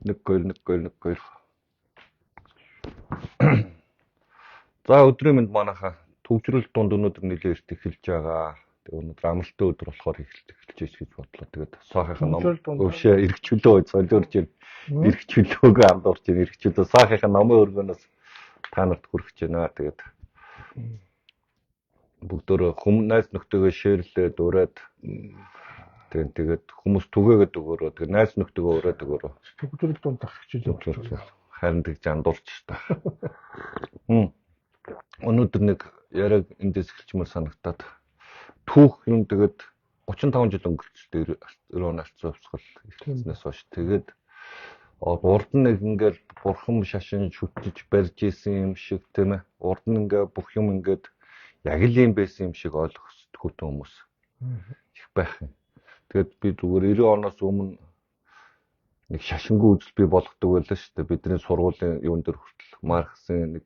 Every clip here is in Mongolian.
1 2 1 2 1 2. За өдрийн мэнд манайхаа төвжрөл дунд өнөөдөр нэлээд эрт эхэлж байгаа. Тэгээ өнөөдөр амралтын өдөр болохоор эхэлж ийш гэж бодлоо. Тэгээд саахынхаа ном өвшөө эрг чөлөө солиорж ийн эрг чөлөөгөө андуурч ийн эрг чөлөө саахынхаа номын өргөнөөс та нарт хүргэж байна. Тэгээд бүгдөө хүм найз нөхдөөгөө шеэрлээд ураад тэгээд хүмүүс түгээгээд өгөөрөө. Тэгээд найз нөхдөөгөө ураад өгөөрөө. Төгжрөл дунд тах хичээл болчихлоо. Харин тэгж андуурч та. Өнөөдөр нэг яриаг эндээс эхэлчмээр санагтаад түүх юм тэгээд 35 жил өнгөрчлөө 90 оны алдсан хувьсгал эхэлснээс хойш тэгээд урд нь нэг ингээл бурхан шашин шүтэж барьж исэн юм шиг тийм ээ. Урд нь ингээ бүх юм ингээд яг л юм байсан юм шиг ойлгосдгүй хүмүүс их байх юм. Тэгээд би зүгээр 90 оноос өмнө нэг шашингүй үзэл бий болгодог байлаа шүү дээ. Бидний сургуулийн юун дээр хүртэл Марксын нэг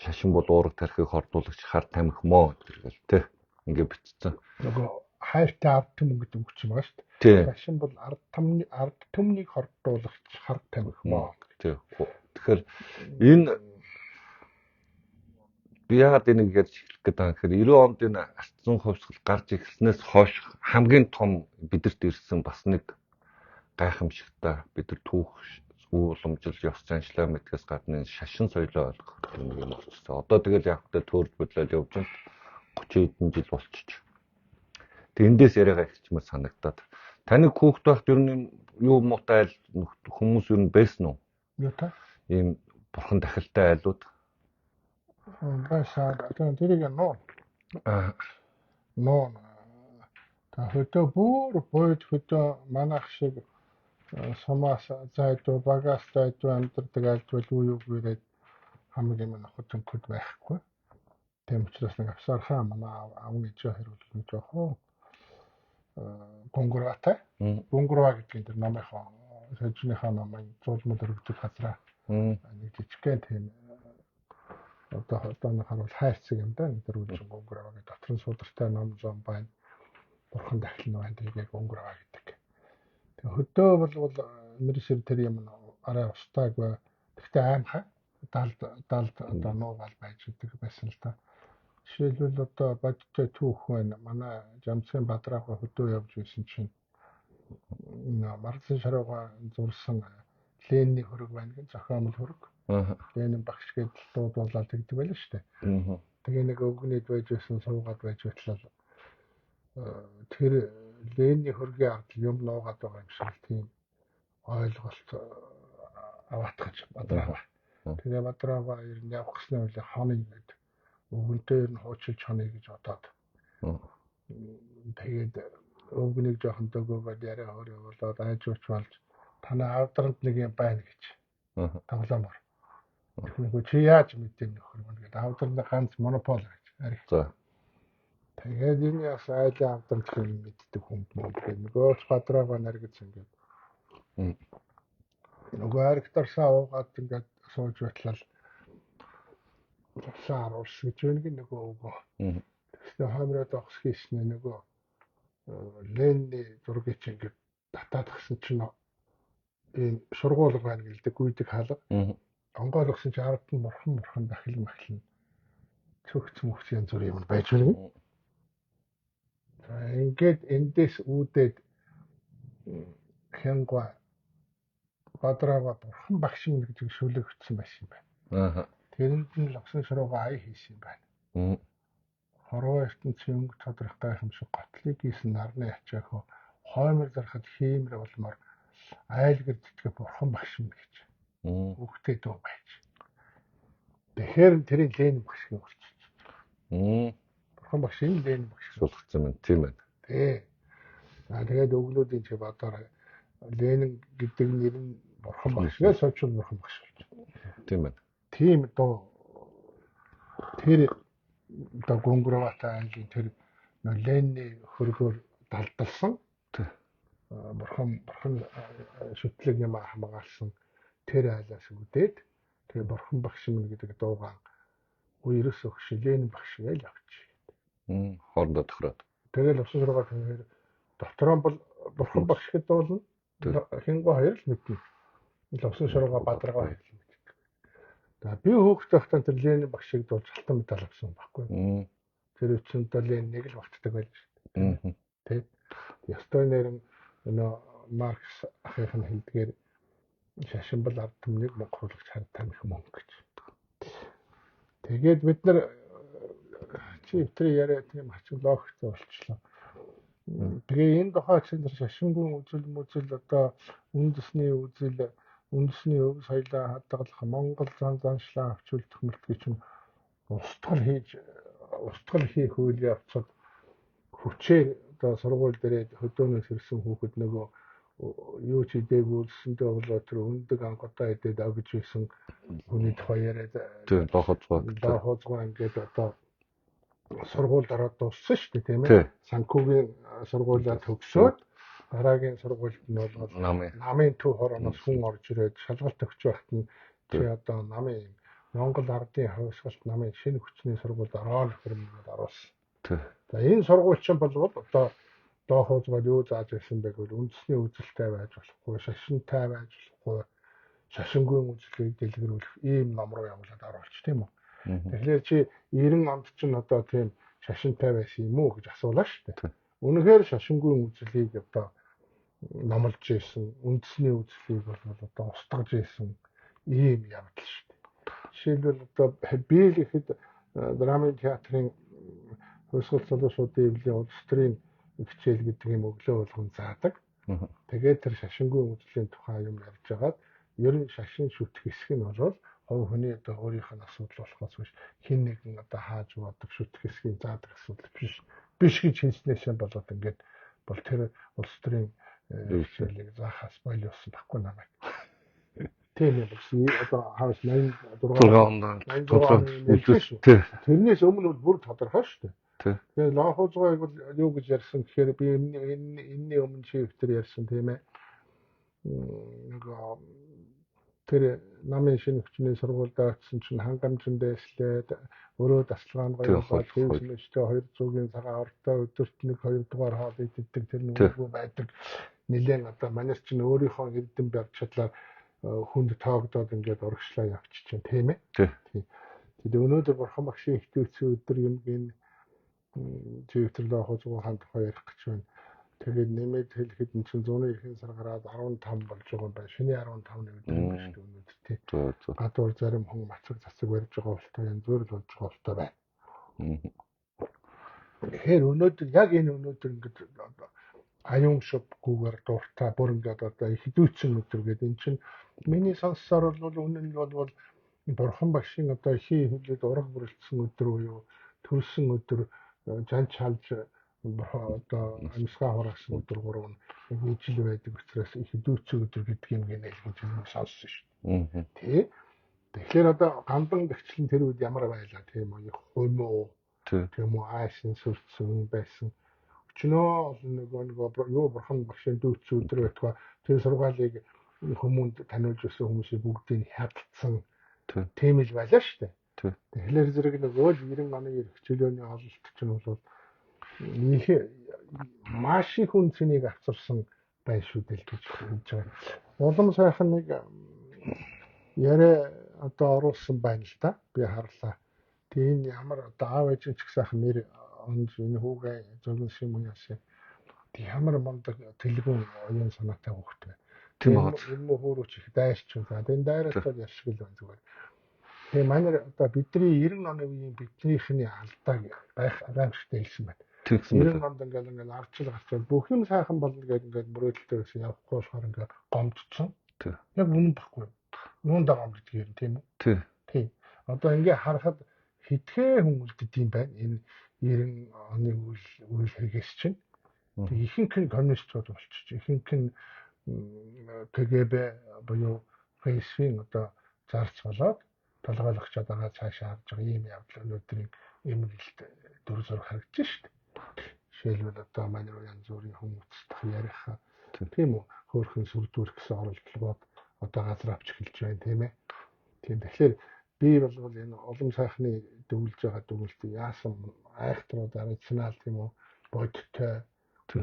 шашин бол уураг тархийг хордуулагч хар тамхи мөө гэл тэ ингээ бичсэн. Нөгөө хайртай ард түмэн гэдэг үг чинь байгаа шүү дээ. Шашин бол ард түмнийг хордуулагч хар тамхи мөө. Тий. Тэгэхээр энэ би яагаад энийг ярьж эхлэх гээд байгаа гэхээр 90 онд энэ ардсан хувьсгал гарч ирснээс хойш хамгийн том бидэрт ирсэн бас нэг гайхамшигтай бид нар түүх уламжил ёс заншлаа мэдгээс гадна шашин соёлоо ойлгох гэх нэг юм болчихсон. Одоо тэгэл яг хөтэ төөрж бодлол явж байна. 30 хэдэн жил болчих. Тэг эндээс яриагаа эхэлчмээр санагдаад. Таны хүүхд байхад ер нь юу муутай айл хүмүүс ер нь байсан уу? Юу та? Ийм бурхан дахилтай айлууд. Байсан. Тэрийг нуу. Нуу. Та хөдөө бүр буйд хөдөө манайх шиг сумаас зайдуу, багаас зайдуу амьдардаг айлдвал үе үгээрээ хамаг юм ноход зөнхөд байхгүй. Тийм учраас нэг авсаархаа манай аав ээжээ хариулах нэг жоохон гунгурватай. Гунгурва гэдэг нь тэр номынхоо сожныхаа номын зуулмал өргөдөг газраа нэг жижигхэн тийм одоо одооны харуул хайрцаг юм да. Нэг дөрвөлжин гунгурва гэдэг дотор нь судартай ном зам байна. Бурхан дахил нь байна. Тэгээд гунгурва гэдэг. Хөдөө бол мэрсэр тэр юм арай устаагүй. Тэгтээ аймхай далд одоо нуугаал байж идэг байсан л та. Жишээлбэл одоо бодиттой түүх байна. Манай Жамцын Бадраага хөдөө явж байсан чинь Марзан шарууга зурсан Ленний хөрөг байна гэн зохиомл хөрөг. Ленин багш гэдэл дуудуулаад тэгдэг байлаа шүү дээ. Тэгээ нэг өвгөнийд байж байсан суугаад байж байтлаа тэр Ленний хөргийн ард юм нуугаад байгаа юм шиг тийм ойлголт аваатгаж Бадраага. Тэгээ Бадраага ер нь явах гэсний үйл хоног гээд өвгөнтэй ер нь хуучилж хоног гэж бодоод тэгээд өвгөнийг жоохон дөгөөгөөд яриа өөрөө болоод айжууч болж танай авдранд нэг юм байна гэж тоглоомор. Тэгэхээр чи яаж мэдэн нөхөр мөн гээд авдранд ганц монопол гэж арих. За. Тэгээд энэ бас айлын авдранд гэх юм мэддэг хүн мөн тэгээд нөгөөч Бадраага наргиц ингээд нөгөө аригтарсаа уугаад ингээд сууж байтлал усаа харуулс гэж байна гин нөгөө өвгөө. Тэгснэ хоймроод огс хийснэ нөгөө Ленний зургийг чи ингээд татаадгсан чинь ийм шургуулга байна гэлдэг гүйдэг хаалга. Онгойлгосон чи ард нь бурхан дахил махил цөгц мөгц янз бүр юм байж байна. За ингээд эндээс үүдээд хянгва Бадраага бурхан багш юм гэж шүлэгдсэн байсан юм байна. Тэрэнд нь логсон шурууга ая хийсэн юм байна. Хорвоо ертөнцийн өнгө тодрох гайхамшиг готлыг хийсэн нарны ачаахо хоймор зархад хиймэр болмоор айлгэр тэтгэх бурхан багш юм гэж. Хүүхдээ дүү байж. Тэгэхээр тэрийг Ленин багш гэж болчихсон. Бурхан багш энэ Ленин багш суулгацсан байна. Тийм байна. Тий. За тэгээд өглөөдийн чи бодоор Ленин гэдэг нэр нь бурхан багш гэж сочул бурхан багш болж. Тийм байна. Тийм дуу тэр одоо Гунгурватай айлын тэр Ленний хөргөөр далдалсан. Бурхан шүтлэг юм хамгаалсан тэр айлаас үүдээд тэгээ бурхан багш минь гэдэг дуугаан ерөөсөө хөш Ленин багш гэж авч. Хоорондоо тохироод. Тэгэл усан шургаар тэгэхээр дотроо бол бурхан багш гэдэг дуулна. Хингөө хоёр л мэднэ. Лувсан шургаа бадаргаа хэлнэ гэдэг. За би хөөхт байхдаа тэр Ленин багшийг дуулж алтан медаль авсан байхгүй. Тэр үчин одоо Лениныг л багтдаг байл шүү дээ. Тэ. Ёстой нэрэн нөө Маркс ахынх нь хэлдгээр шашинбал ард түмнийг мунхруулагч хард их мөнгө гэж. Тэгээд бид нар чи тэр яриа тийм хачин логиктой болчихлоо. Тэгээ энэ тухай чинь тэр шашингүй үзэл мүзэл одоо үндэсний үзэл, үндэсний өв соёлоо хадгалах, Монгол зан заншлаа авч үлдэх мэлтгий чинь устгал хийх үйл явцад хүчээр одоо сургууль дээрээ хөдөөнөөс ирсэн хүүхэд нөгөө юу ч идээгүй үлсэндээ болоо тэр өндөг ангуудаа идээд огж байсан хүний тухай яриад тийм лоохоцгоо ингээд одоо сургуульд ороод дууссан шүү дээ тийм ээ. Санкүүгийн сургуулиа төгсөөд дараагийн сургуульд нь бол намын төв хорооноос хүн орж ирээд шалгалт өгч байхад нь чи одоо намын Монгол ардын хувьсгалт намын шинэ хүчний сургуульд ороод хөрөнгөд оруулсан. За энэ сургууль чинь болвол одоо доохоцгоод юу зааж ирсэн бэ гэвэл үндэсний үзэлтэй байж болохгүй, шашинтай байж болохгүй, шашингүй үзлийг дэлгэрүүлэх ийм ном руу явуулаад оруулч тийм үү. Тэгэхээр чи 90 онд чинь одоо тийм шашинтай байсан юм уу гэж асуулаа шүү дээ. Үнэхээр шашингүй үзлийг одоо номлож ирсэн, үндэсний үзлийг бол одоо устгаж ирсэн ийм явдал шүү дээ. Жишээлбэл одоо би л ихэд драмын театрын хувьсгал залуучуудын эвлийн улс төрийн хичээл гэдэг юм өглөө болгон заадаг. Тэгээд тэр шашингүй үзлийн тухай юм ярьж агаад ер нь шашин шүтэх хэсэг нь бол хувь хүний одоо өөрийнх нь асуудал болохоос биш хин нэгэн одоо хааж бодог шүтэх хэсгийг заадаг асуудал биш гэж хэлснээсээ болоод ингээд бол тэр улс төрийн хичээлийг заахаас болиосон байхгүй намайг. Тийм юм болсон. Одоо хавс 86 онд 86 тэрнээс өмнө бол бүр тодорхой шүү дээ. Тэгэхээр лоохоцгойг бол юу гэж ярьсан гэхээр би энэний өмнө чи өвтөр ярьсан тийм ээ. Нөгөө тэр намын шинэ хүчний сургуульд очисон чинь хангамжинд дээслээд өрөө дасгалгаанд гоё болоод хөвсмөчтэй 200-ийн цагаан ортой өдөрт 1 2 дугаар хоол иддэг тэр нүггүй байдаг. Нилээн одоо манайс чинь өөрийнхөө эрдэм барьж чадлаар хүнд тоогдоод ингээд урагшлаа явчих чинь тийм ээ. Тэгээд өнөөдөр бурхан багшийн их дүүцэн өдөр юм гин чивтер лоохоцгоо хаан тухай ярих гэж байна. Тэгээд нэмээд хэлэхэд эн чинь зуны ихэнх сар гараад 15 болж байгаа юм байна. Шинэ 15-ны өдөр юм шүү дээ өнөөдөр тий. Гадуур зарим хүн мацаг цацаг барьж байгаа болтой янз бүр л болж байгаа болтой байна. Тэгэхээр өнөөдөр яг энэ өнөөдөр ингээд аюун шувгүйгээр дуртай бүр ингээд одоо их дүүцэн өдөр гэдэг эн чинь миний сонссоор бол үнэн нь бол бурхан багшийн одоо эхийн хөвлөд ураг бүрэлдсэн өдөр буюу төрсөн өдөр жан чалж одоо амьсгаа хураасан өдөр гурав нь ижил байдаг учраас их дүүцэн өдөр гэдэг юм гинэ л гэж юм сонссон шүү дээ. Тий. Тэгэхээр одоо гандан гэрчлэн тэр үед ямар байлаа тийм үү? Хумуу. Тийм үү? Айсан сүрцэн байсан. Өчнөө олон нөгөө юу бурхан багшийн дүүцэн өдөр байтугай тэр сургаалыг хүмүүнд таниулж өссөн хүмүүсийг бүгдийг хядалцсан. Тийм л байлаа шүү дээ. Тэгэхээр зэрэг нөгөө л 90 оны эрх чөлөөний ололт чинь бол их маш их үн цэнийг авчирсан байх шүү дээ л гэж хэлж байгаа. Улам сайхан нэг яриа одоо оруулсан байна л да. Би харлаа. Тэгээ энэ ямар одоо аав ээж ч их сайхан нэр онж энэ хүүгээ зөвгөн шим яасан. Тэг ямар мундаг тэлгүүн оюун санаатай хүүхэд вэ. Тийм аа. Энэ мө хөөрөч их дайрч. За энэ дайраас бол ярьшиг л байна зүгээр. Тэгээ манай одоо бидний 90 оны үеийн биднийхний алдааг байх аимшигтай хэлсэн байна. Тэгсэн 90 онд ингээл ардчил гарчвал бүх юм сайхан болно гэдэг ингээд мөрөөдөлтөөр гэсэн явахгүй болохоор ингээд гомдсон. Яг үнэн баггүй. Юунд гомддог юм тийм үү? Тий. Одоо ингээ харахад хитгэн хүн үлддэг юм байна. Энэ 90 оны үйл хэрэгээс чинь. Тэг ихэнх нь коммунистууд болчих. Ихэнх нь КГБ буюу ФСБ-ийн одоо зарц болоод толгойлогчод байгаа цаашаа харж байгаа ийм явдал өнөөдрийн эмгэлт дүр зураг харагдаж шүү дээ. Жишээлбэл одоо манай руу янз бүрийн хүмүүс тах ярих тийм үү хөөрхөн сүрдүүр гэсэн оролдлогод одоо газар авч эхэлж байна тийм ээ. Тийм тэгэхээр би бол энэ олон сайхны дөвлж байгаа дүгэлт яасан айхтрууд рационал тийм үү бодиттой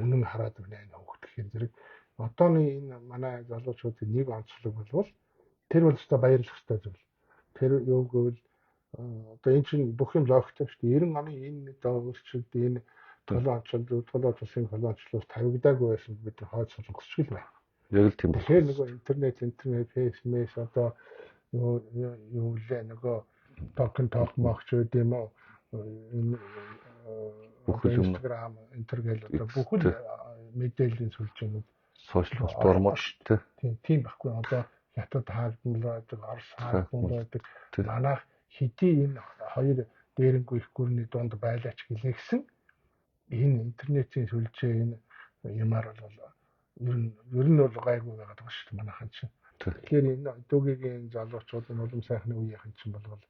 үнэн хараад байна энэ хүүхд гэхээр зэрэг Одооны энэ манай залуучуудын нэг онцлог болвол тэр бол өстой баярлах ёстой зүйл. Тэр юу гэвэл одоо энэ чинь бүх юм логиктой шүү дээ. 90 оны энэ өөрчлөлт энэ толон онцлог, толон улсын толон онцлогоос тавигдаагүй байсан бид хойд солонгосч л байна. Яг л тийм. Тэгэхээр нөгөө интернет, фэйс, одоо юу лээ нөгөө токен ток могч байд юм уу? Энэ Instagram, энтер гэл одоо бүхэл мэдээллийн сүлжээнүүд сошиал платформ шүү дээ. Тийм байхгүй. Одоо Хятад хаагдмал байдаг, Орос хаагдмал байдаг. Манайх хэдий энэ хоёр дээрэнгүй их гүрний дунд байлаач гэлээ гэсэн энэ интернетийн сүлжээ энэ юмар бол ер нь бол гайгүй байгаад байгаа шүү дээ манайхан чинь. Тэгэхээр энэ дүүгийн залуучууд нь улам сайхны үеийнхэн чинь болвол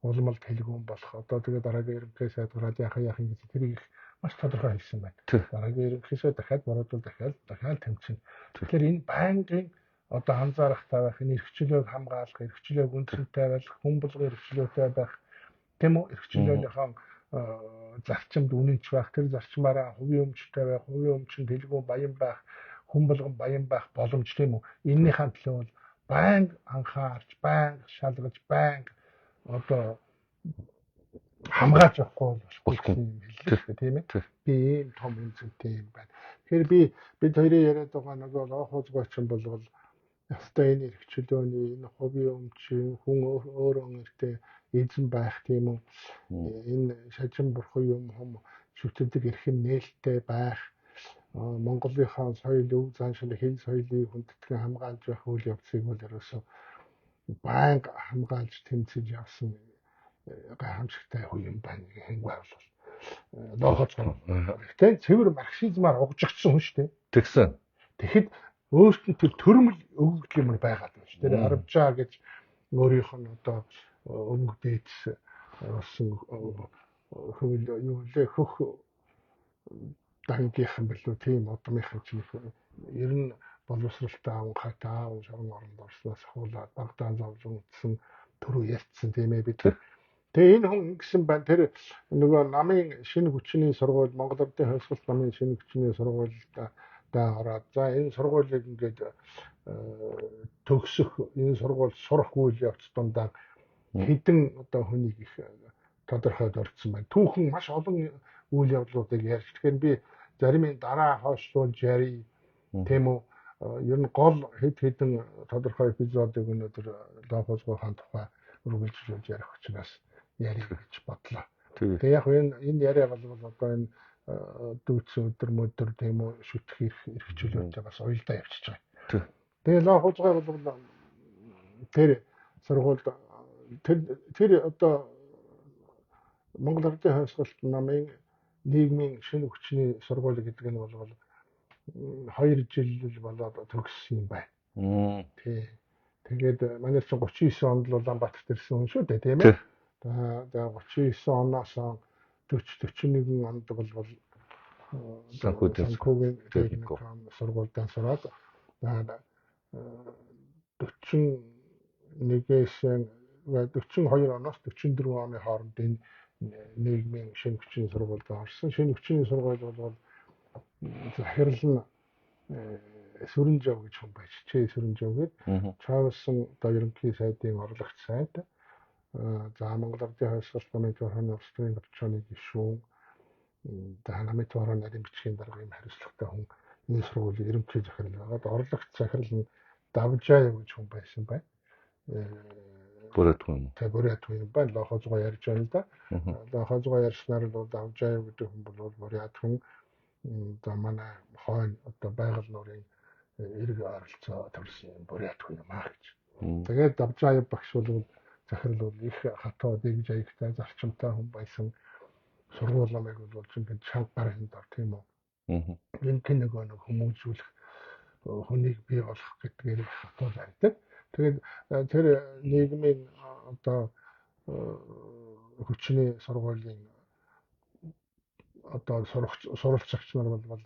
улмал дэлгүүн болох. Одоо тэгээ дараагийн ерөнхий сайд гараад яах юм гэж тэрийг их маш тодорхой хэлсэн байна. Дараагийн ерөнхий сайд дахиад бородвол дахиад тэмцэнэ. Тэгэхээр энэ байнгын одоо анзаарах байх, энэ эрх чөлөөг хамгаалах, эрх чөлөөг үндсэнтэй байх, хүн болгон эрх чөлөөтэй байх, тийм үү? Эрх чөлөөнийхөө зарчимд үнэнч байх, тэр зарчмаараа хувийн өмчтэй байх, хувийн өмч нь дэлгүүн баян байх, хүн болгон баян байх боломж, тийм үү? Эннийхэн төлөө бол байнга анхаарч, байнга шалгаж, байнга одоо хамгаалж явахгүй болохгүй юм хэллээ шүү дээ, тийм ээ. Би ийм том үнцэнтэй юм байна. Тэгэхээр бид хоёрын яриад байгаа нөгөө лоохоцгой чинь болвол ёстой энэ эрх чөлөөний, энэ хувийн өмчийн, хүн өөрөө эртээ эзэн байх, тийм үү? Энэ шажин бурхан юм хум шүтдэг эрхэм нээлттэй байх, Монголынхаа соёл, өв заншил, хэл соёлыг хүндэтгэн хамгаалж явах үйл явцыг бол ерөөсөө байнга хамгаалж тэмцэж явсан гайхамшигтай үе юм байна гэнгүй бол лоохоцгой. Гэхдээ цэвэр марксизмаар угжигдсан хүн шүү дээ. Тэгсэн. Тэгэхэд өөрт нь тэр төрмөл өгөгдөл юм байгаад байна шүү. Тэр Арабжаа гэж өөрийнх нь одоо өвөг дээдс болсон хөвөл юу лээ хөх дангийнхан билүү тийм удмынхан чинь ер нь боловсралтай аванхайтай аав шорон оронд орсноос ахуулаад Багдаан зовж үндсэн төрөө ярьцсан тийм ээ бид. Тэгээ энэ хүн ингэсэн байна. Тэр нөгөө намын шинэ хүчний сургууль, Монгол Ардын хувьсгалт намын шинэ хүчний сургуульд да ороод за энэ сургуулийг ингээд төгсөх, энэ сургууль сурах үйл явц дундаа хэдэн одоо хүнийг их тодорхой дурдсан байна. Түүхэн маш олон үйл явдлуудыг ярьж. Тэгэхээр би зарим нь дараа хойшлуулж ярий, тийм үү? Ер нь гол хэд хэдэн тодорхой эпизодыг өнөөдөр лоохоцгойн тухай үргэлжлүүлж ярих учраас ярих гэж бодлоо. Тэгээ яг энэ яриа бол одоо энэ дүүцэн өдөр мөдөр тийм үү шүтэх эрх чөлөөтэй бас уялдаа явчихж байгаа. Тэгээ лоохоцгой бол тэр сургуульд тэр одоо Монгол Ардын хувьсгалт намын нийгмийн шинэ хүчний сургууль гэдэг нь бол 2 жил болоод төгссөн юм байна. Тий. Тэгээд манай чинь 39 онд л Улаанбаатарт ирсэн хүн шүү дээ, тийм ээ. За 39 оноос 40 41 онд бол санхүүгийн техникум сургуульдаа сураад 41-ээс 42 оноос 44 оны хооронд энэ нийгмийн шинэ хүчний сургуульд орсон. Шинэ хүчний сургууль бол захирал нь Сүрэнжав гэж хүн байж. Чээ Сүрэнжав гээд Чавсан одоо ерөнхий сайдын орлогч сайд. За Монгол Ардын хувьсгалт намын төвхний улс төрийн төвчөөний гишүүн. За намын төвхний нарийн бичгийн дарга юм хариуцлагатай хүн энэ сургуулийн ерөнхий захирал байгаад орлогч захирал нь Давжаев гэж хүн байсан байна. Бүрээд хүн юм. Тэ бүрээд хүн юм байна. Лоохоцгой ярьж байна л да. Лоохоцгой ярьснаар л Давжаев гэдэг хүн бол бүрээд хүн. За манай хойно одоо байгаль нуурын эрг оролцоо төрсөн бүрээд хүн юм аа гэж. Тэгээд Давжаев багш бол захирал бол их хатуу дэгж аягтай зарчимтай хүн байсан. Сургууль намайг бол ингээд чангаар хэнээр тийм үү. Энэ нөгөө нэг хүмүүжүүлэх хүнийг бий болох гэдгээр их хатуу барьдаг. Тэгээд тэр нийгмийн одоо хүчний сургуулийн одоо суралцагч нар бол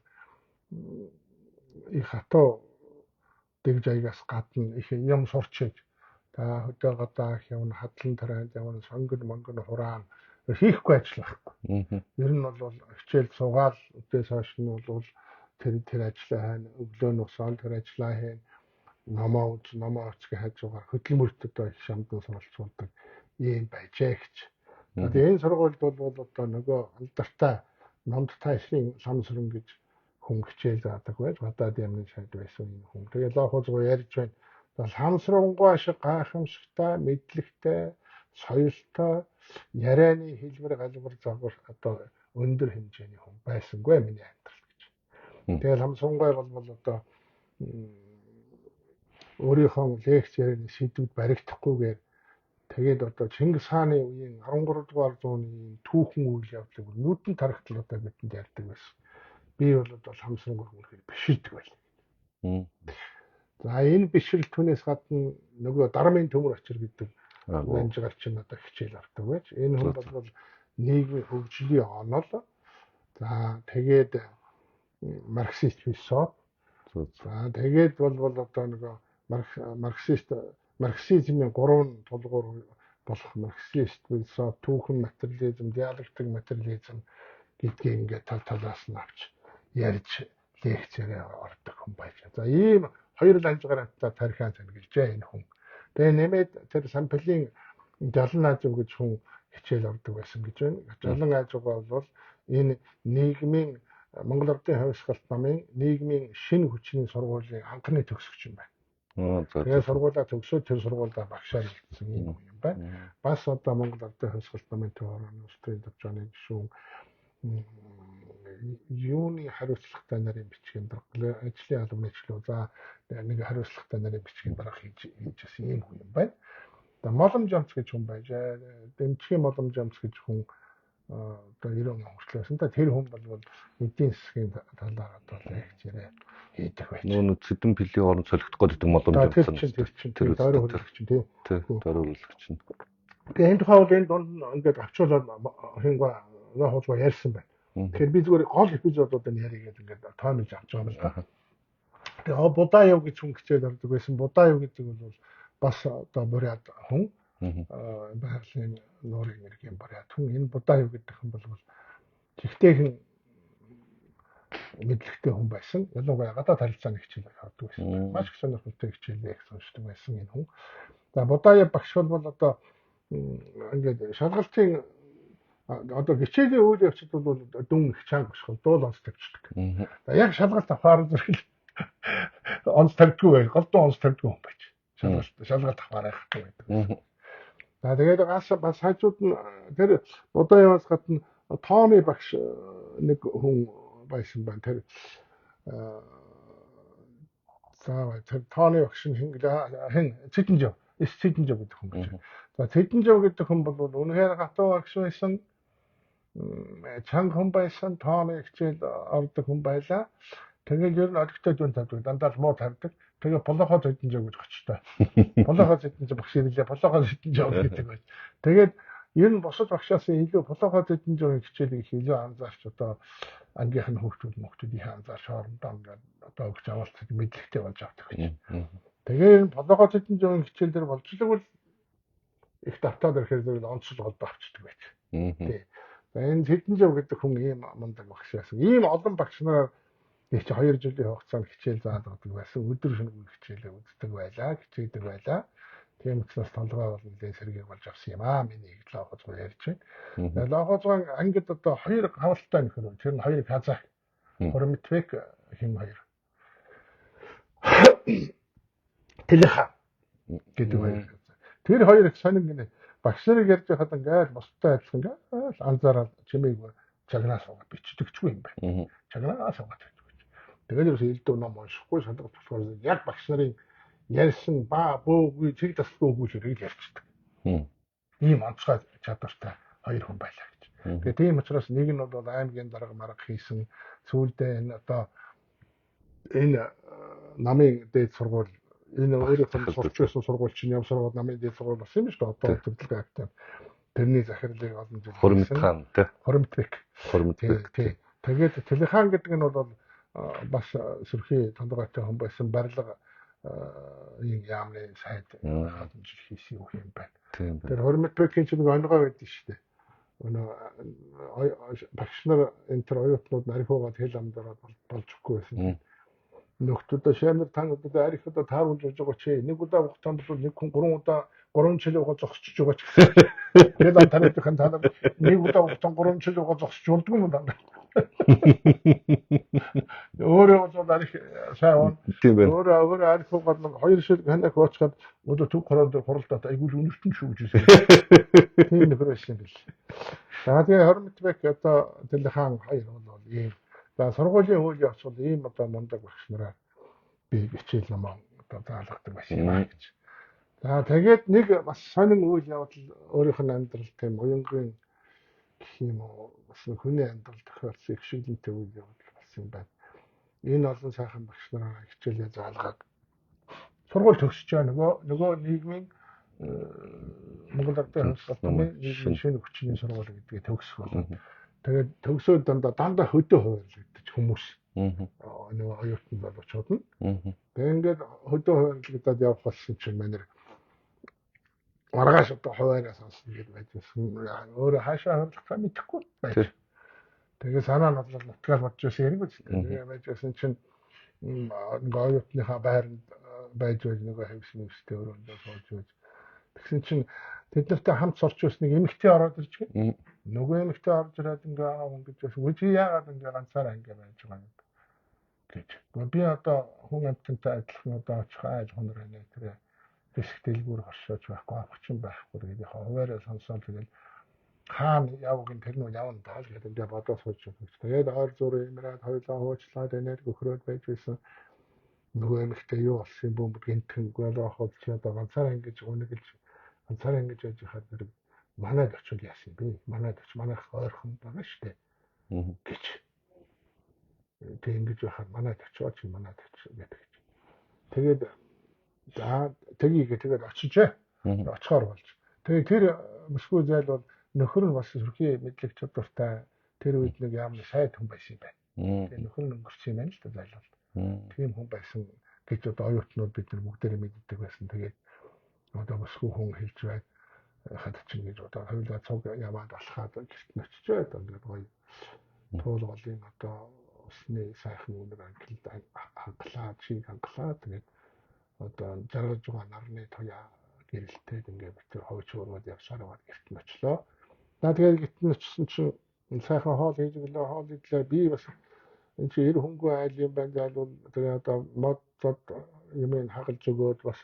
их хатуу дэгж аягаас гадна их юм сурчиж та хөдөө гадаах явна, хадлан тараанд явна, сонгон монгон хураан хийхгүй ажил байхгүй. Ер нь бол хичээл суугаал өдөөс хойш нь бол Тэр ажлаа хайна, өглөө нь усан тэр ажлаа хийнэ. Номоо үз, номоо оцгийн хажуугаар хөдөлмөрт одоо их шамдан суралцуулдаг ийм байжээ гэж. Тэгээ энэ сургуульд бол одоо нөгөө алдартай номд тайшрын Ламсран гэж хүн хичээл заадаг байж гадаад яамны сайд байсан энэ хүн. Тэгээ Лоохуузгуу ярьж байна. Ламсрангуй шиг гайхамшигтай, мэдлэгтэй, соёлтой, ярианы хэлбэр галбар загвар одоо өндөр хэмжээний хүн байсангүй миний амьдрал гэж. Тэгээ Ламсрангуй бол одоо өөрийнхөө лекц ярианы сэдвүүд баригдахгүйгээр тэгээд одоо Чингис хааны үеийн 13 дугаар зууны түүхэн үйл явдлыг нүдэн тархтал одоо бидэнд ярьдаг байсан. Би бол одоо Ламсрангуй үнэхээр биширдэг байлаа. За энэ бишрэл түүнээс гадна нөгөө Дармын төмөр очир гэдэг манжгаар чинь одоо хичээл авдаг байж. Энэ хүн бол нийгмийн хөгжлийн онол. За тэгээд марксист философи. За тэгээд бол одоо нөгөө марксизмын гурван тулгуур болох марксист философи, түүхэн материализм, диалектик материализм гэдгийг ингээд тал талаас нь авч ярьж лекцээрээ ордог хүн байж. За ийм хоёр ланжгаар амтаа тархиан цангилжээ энэ хүн. Тэгээ нэмээд тэр Самплийн Жалан Аажив гэж хүн хичээл ордог байсан гэж байна. Жалан Ааживгаа бол энэ нийгмийн Монгол Ардын хувьсгалт намын нийгмийн шинэ хүчний сургуулийн анхны төгсөгч юм байна. Тэгээ сургуулаа төгсөөд тэр сургуульдаа багшаар нэгдсэн юм юм байна. Бас одоо Монгол Ардын хувьсгалт намын төв орны улс төрийн төвчөөний гишүүн юуны хариуцлагатай нарын бичгийн дарга, ажлын албаны чөлөө, за нэг хариуцлагатай нарын бичгийн дарга хийж байсан ийм хүн юм байна. За Молом Жамц гэж хүн байж, Дэмчгийн Молом Жамц гэж хүн одоо 90 он хүртэл байсан. Та тэр хүн бол эдийн засгийн талаар одоо лекц яриа хийдэг байж. Нүүн цэдэн пилийн орон солигдох гэдэг Молом Жамц. Тэр чинь тэр дойр хөрөлөгч чинь тий. Дойр хөрөлөгч нь. Тэгээ энэ тухай бол энэ дунд ингээд авчуулаад хингаа хуузгаа ярьсан байна. Тэгэхээр би зүгээр гол эпизодуудыг яриа гэдэг ингээд тоомж авч байгаа юм л да. Тэгээ Будаяв гэж хүн хичээл ордог байсан. Будаяв гэдэг бол бас одоо бурят хүн. Байгалийн нуурын мэргийн бурят хүн. Энэ Будаяв гэдэг хүн бол жигтэйхэн мэдлэгтэй хүн байсан. Ялангуяа гадаад харилцааны хичээл ордог байсан. Маш их сонирхолтой хичээл их уншдаг байсан энэ хүн. За Будаяв багш бол одоо ингээд шалгалтын одоо хичээлийн үйл явцад бол дүн их чанга бошгол дуул онц тавьчихдаг. За яг шалгалт авахаар зэрэг онц тавьдгүй байх. Голдон онц тавьдгүй хүн байж. Шалгалт авахаар байхгүй байдаг. За тэгээд бас хажууд нь тэр Будаяас гадна Тооны багш нэг хүн байсан байна. Тэр за тэр Тооны багш нь хин Цэдэнжав, эс Цэдэнжав гэдэг хүн гэж. За Цэдэнжав гэдэг хүн бол үнэхээр гатуу багш байсан. Чанга хүн байсан, тооны хичээл ордог хүн байлаа. Тэгээд ер нь олигтой дүн тавьдаг, дандаа л муу тавьдаг. Тэгээ Болоохоо Цэдэнжав гэж очтой. Болоохоо Цэдэнжав багш ирлээ, Болоохоо Цэдэнжав гэдэг байж. Тэгээд ер нь бусад багшаас илүү Болоохоо Цэдэнжавын хичээлийг их илүү анзаарч одоо ангийнх нь хүүхдүүд мөхтүүд их анзаарч хоорондоо ингээд одоо өгч авалцдаг мэдлэгтэй болж авдаг гэж. Тэгээ ер нь Болоохоо Цэдэнжавын хичээл дээр болж л их давтаад ирэхээр зэрэг онцлог голдоо авчдаг байж. Тий. За энэ Цэдэнжав гэдэг хүн ийм мундаг багш байсан. Ийм олон багш нараар их чи 2 жилийн хугацаанд хичээл заадаг байсан. Өдөр шөнөгүй хичээлээ үздэг байлаа, хичээдэг байлаа. Тийм учраас толгой бол нэлээд сэргийг болж авсан юм аа. Миний их Лоохуузгуу ярьж байна. Лоохуузгуу ангид одоо хоёр хавалтай нөхөр. Тэр нь хоёр казах. Хормитбек хин хоёр. Тэлэха гэдэг хоёр. Тэр хоёр их сонин гинэ. Багш нарыг ярьж байхад ингээл бусдад адилхан ингээл анзаараад чимээг чагнаа суугаад бичдэгчгүй юм байна. Чагнаа суугаад бичдэг. Тэгээд ерөөсөө элдв ном уншихгүй шалгалт болохоор яг багш нарын ярьсан ба бөөгүй цэг таслгүй үгүй зэрэг л ярьчихдаг. Ийм онцгой чадвартай хоёр хүн байлаа гэж. Тэгээд тийм учраас нэг нь бол аймгийн дарга марга хийсэн, сүүлдээ энэ одоо энэ намын дээд сургууль энэ өөрийнх нь сурч байсан сургууль чинь ям сургууль намын дээд сургууль болсон юм шүү дээ. Одоо төвлөрөө актив. Тэрний захирлыг олон жил Хормит хаан тий. Хормитбек. Хормитбек. Тий. Тэгээд Тэлэхан гэдэг нь бол бас сөрхий толгойтой хүн байсан, барилга ийм яамны сайд олон жил хийсэн юм байна. Тийм байна. Тэр Хормитбекийн чинь нэг онгой байдаг шүү дээ. Нөгөө багш нар энэ төр оюутнууд архиугаад хэл амдараад болж өгөхгүй байсан. Нөхдүүдээ шамир тан одоо арх одоо тааруулж явж байгаа чи нэг удаа ухтан бол нэг хүн 3 удаа 3 жил угаа зогсож байгаа ч гэсэн. Хэл ам тариадхан та нар нэг удаа ухтан 3 жил угаа зогсож болдгүй юм даа. Өөрөө бол арх сайн он. Өөрөө өөрөө арх угаад нэг 2 шил ханах уучгаад өдөө төв хорон дээр хуралдаад айгүй л үнэртэн шүү гэж хэлсэн. Тийм нөхөр байсан юм бэл. За тэгээ Хормитбек одоо Дэлхаан хоёр бол ийм. За сургуулийн үйл явц бол ийм одоо мундаг багш нараа би хичээл номоо одоо заалгадаг байсан юм аа гэж. За тэгээд нэг бас сонин үйл явдал өөрийнх нь амьдрал тийм уянгийн гэх юм уу бас хүний амьдрал тохиолдсон их шиглэнтэй үйл явдал болсон юм байна. Энэ олон сайхан багш нараа хичээлээ заалгаад сургууль төгсөж байгаа нөгөө нийгмийн Монгол Ардын хувьсгалын нийгмийн шинэ хүчний сургууль гэдгийг төгсөх болов. Тэгээд төгсөөд дандаа хөдөө хуваарлагдчих хүмүүс. Нөгөө оюутан залуучууд нь. Тэгээд ингээд хөдөө хуваарлагдаад явах болсон чинь манер маргааш одоо хуваараа сонсно гэж байж байсан. Өөрөө хаашаа хаварлахаа мэдэхгүй байж. Тэгээ санаа нь бол нутгаар бодож байсан хэрэг үст. Тэгээ байж байсан чинь нэг оюутныхаа байранд байж байж нөгөө хавьс мэвстэй өрөөндөө сууж байж. Тэгсэн чинь тэд нартай хамт сурч байсан нэг эмэгтэй ороод ирж гин. Нөгөө эмэгтэй орж ирээд ингээ аа ингэж байсан. Үгүй чи яагаад ингээ ганцаараа ингээ байж байгаа юм гэж. Би одоо хүн амьтантай адилхан одоо очих айл хонор нэ тэр риск дэлгүүр хоршооч байхгүй, авах чинь байхгүй гэдэг яг хуваараа сонсоол тэгэл хаана явг нь тэр нь явна даа л гэдэг ингээ бодоо сууж байгаа. Тэгээд ойр зур юмраад хоёлаа хуучлаад энерги өхрөөд байж байсан. Нөгөө эмэгтэй юу болсон юм бөмбөг гинтхэн болоо чи одоо ганцаараа ингэж унаглаж ганцаараа ингэж яаж яхад тэр манайд очивол яасан бэ? Манайд оч манайх ойрхон байгаа шүү дээ. Гэж. Тэг ингэж байхад манайд очиод чи манайд оч гэдэг. Тэгээд за тгийгээ тэгээд очижээ. Очихоор болж. Тэгээд тэр бүсгүй зайл бол нөхөр нь бас сөрхий мэдлэг чадвартай тэр үед нэг яамны сайд хүн байсан юм байна. Тэгээд нөхөр нь өнгөрсөн юм байна л да зайл бол. Тийм хүн байсан гэж одоо оюутнууд бид нар бүгдээрээ мэддэг байсан. Тэгээд одоо бүсгүй хүн хэлж байд хад чинь гэж одоо хоёулаа цуг яваад алхаад гэрт нь очижээ. Одоо ингээд гоё туул голын одоо усны сайхан үнэр хангалаа чиг хангалаа тэгээд одоо жаргаж байгаа нарны туяа гэрэлтээд ингээд бид тэр ховч ургаад явсаар яваад гэрт нь очлоо. За тэгээд гэрт нь очисон чинь сайхан хоол хийж өглөө хоол идлээ. Би бас энэ чи эр хөнгөө айл юм байна зайлвал тэгээ одоо мод зод юм хагалж өгөөд бас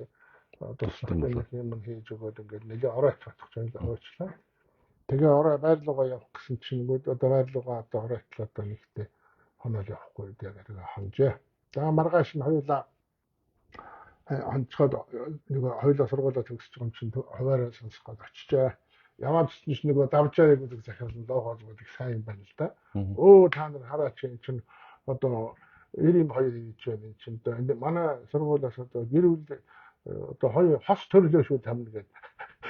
туслах юм хийж өгөөд ингээд нэлээ орой чадах ч юм хойчлаа. Тэгээ орой байр руугаа явах гэсэн чинь одоо байр руугаа одоо орой итлээ одоо нэгтээ хоноол явахгүй тэгээ хонжээ. За маргааш нь хоёулаа хонцоход нэг хоёулаа сургуулаа төгсөж байгаа юм чинь хуваараа сонсох гээд очижээ. Яваад ч нөгөө давжаа гэдэг захиалан лоогоо гэдэг сайн юм байна л да. Өө та нар хараач энэ чинь одоо 92 хийж байна энэ чинь одоо манай сургуулиас одоо гэр бүл одоо хоёр хос төрлөө шүү тамна гэд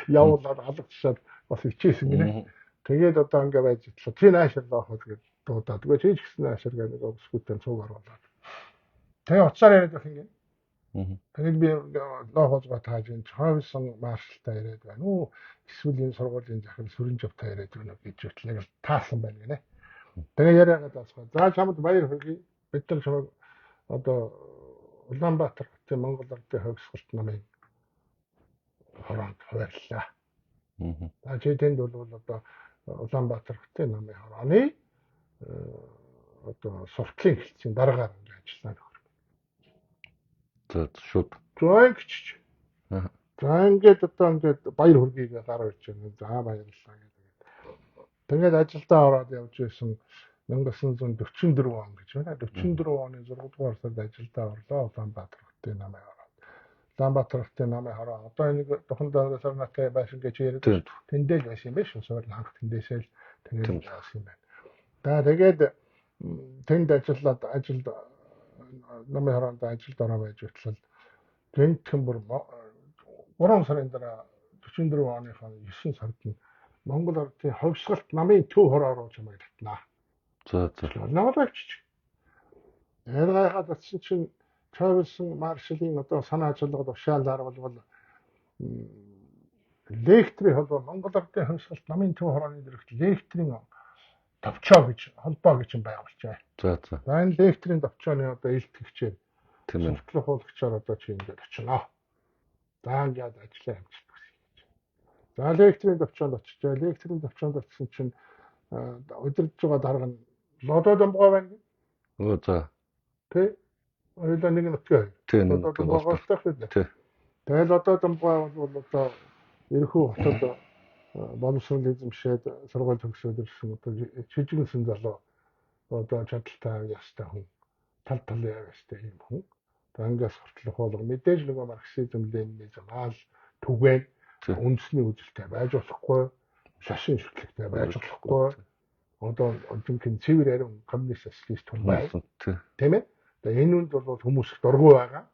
явуулаад алгачсаад бас хичээсэн гинэ. Тэгээд одоо ингээ байж итлээ. Чи наашир лоохоо гэд дуудаад. Үгүй чи ч гэсэн наашир гэдэг нэг өсгүүтэн цуг оруулаад. Тэгээ уцаар яриад байх юм. Тэгээд би лоохоозгоо тааж энэ Чойсон маршалтай яриад байна уу? Эсвэл энэ сургуулийн захирал Сүрэнжавтай яриад байна уу гэж үтлэг л таасан байна гинэ. Тэгээ яриагаад асуу. За чамд баяр хүргэе. Бид нар чамайг одоо Улаанбаатар хотын Монгол Ардын хувьсгалт намын хороонд хуваарлаа. За чи тэнд бол одоо Улаанбаатар хотын намын хорооны одоо суртлын хэлтсийн дараагаар ингэ ажиллана нөхөр. За шууд. За ингэч. За ингээд одоо ингээд баяр хүргэе гэж гараа ирж байна. За баярлалаа гэдэг. Тэгээд ажилдаа ороод явж байсан 1944 он гэж байна. 44 оны 6 дугаар сард ажилдаа орлоо Улаанбаатар хотын намын хороо. Улаанбаатар хотын намын хороо. Одоо энийг Духан сарнатай байшин гэж яриад тэндэл байсан юм биш үү? Суурь анх тэндээсээ л тэгээд явсан юм байна. За тэгээд тэнд ажиллаад ажилд намын хороонд ажилд ороо байж хөтлөл гэнтхэн бүр 3 сарын дараа 44 оныхоо 9 сард нь Монгол Ардын хувьсгалт намын төв хороо руу чамайг татнаа. За за. Намайг авчиж. Тэр гайхаад очсон чинь Чавелсон маршалын одоо санаа чуулгад ушаал дарвал лекторийн холбоо Монгол Ардын хувьсгалт намын төв хорооны дэрэгт лекторийн товчоо гэж холбоо гэж юм байгуулжээ. За за. За энэ лекторийн товчооны одоо илтгэгчээр Тийм ээ. суртлах хуулагчаар одоо чи ингээд очино. За ингээд ажлаа амжилт хүсье гэж. За лекторийн товчоонд очижээ. Лекторийн товчоонд очисон чинь удирдах байгаа дарга нь Лодо Домбгой байна гэх. Өө за. Тэ? Хоёулаа нэг нутгийн хоёр. Тий нэг Лодо нутгийн Домбгой голтой. голтой шүү дээ. Тий. Тэгэл Лодо Домбгой бол одоо ерхүү хотод боловсрол эзэмшээд сургууль төгсөөд ирсэн одоо жижигэнсэн залуу одоо чадaltaй ястай хүн тал тал ястай юм хүн. Ангиас хүртэл хуулга мэдээж нөгөө марксизм ленинизм аал түгээн Тий. үндэсний үзэлтэй байж болохгүй, шашин шүтлэгтэй байж болохгүй. Одоо жинхэнэ цэвэр ариун коммунист социалист хүн бай. Тий. Тийм ээ. Тэгээ энэ үнд бол хүмүүс их дургүй байгаа.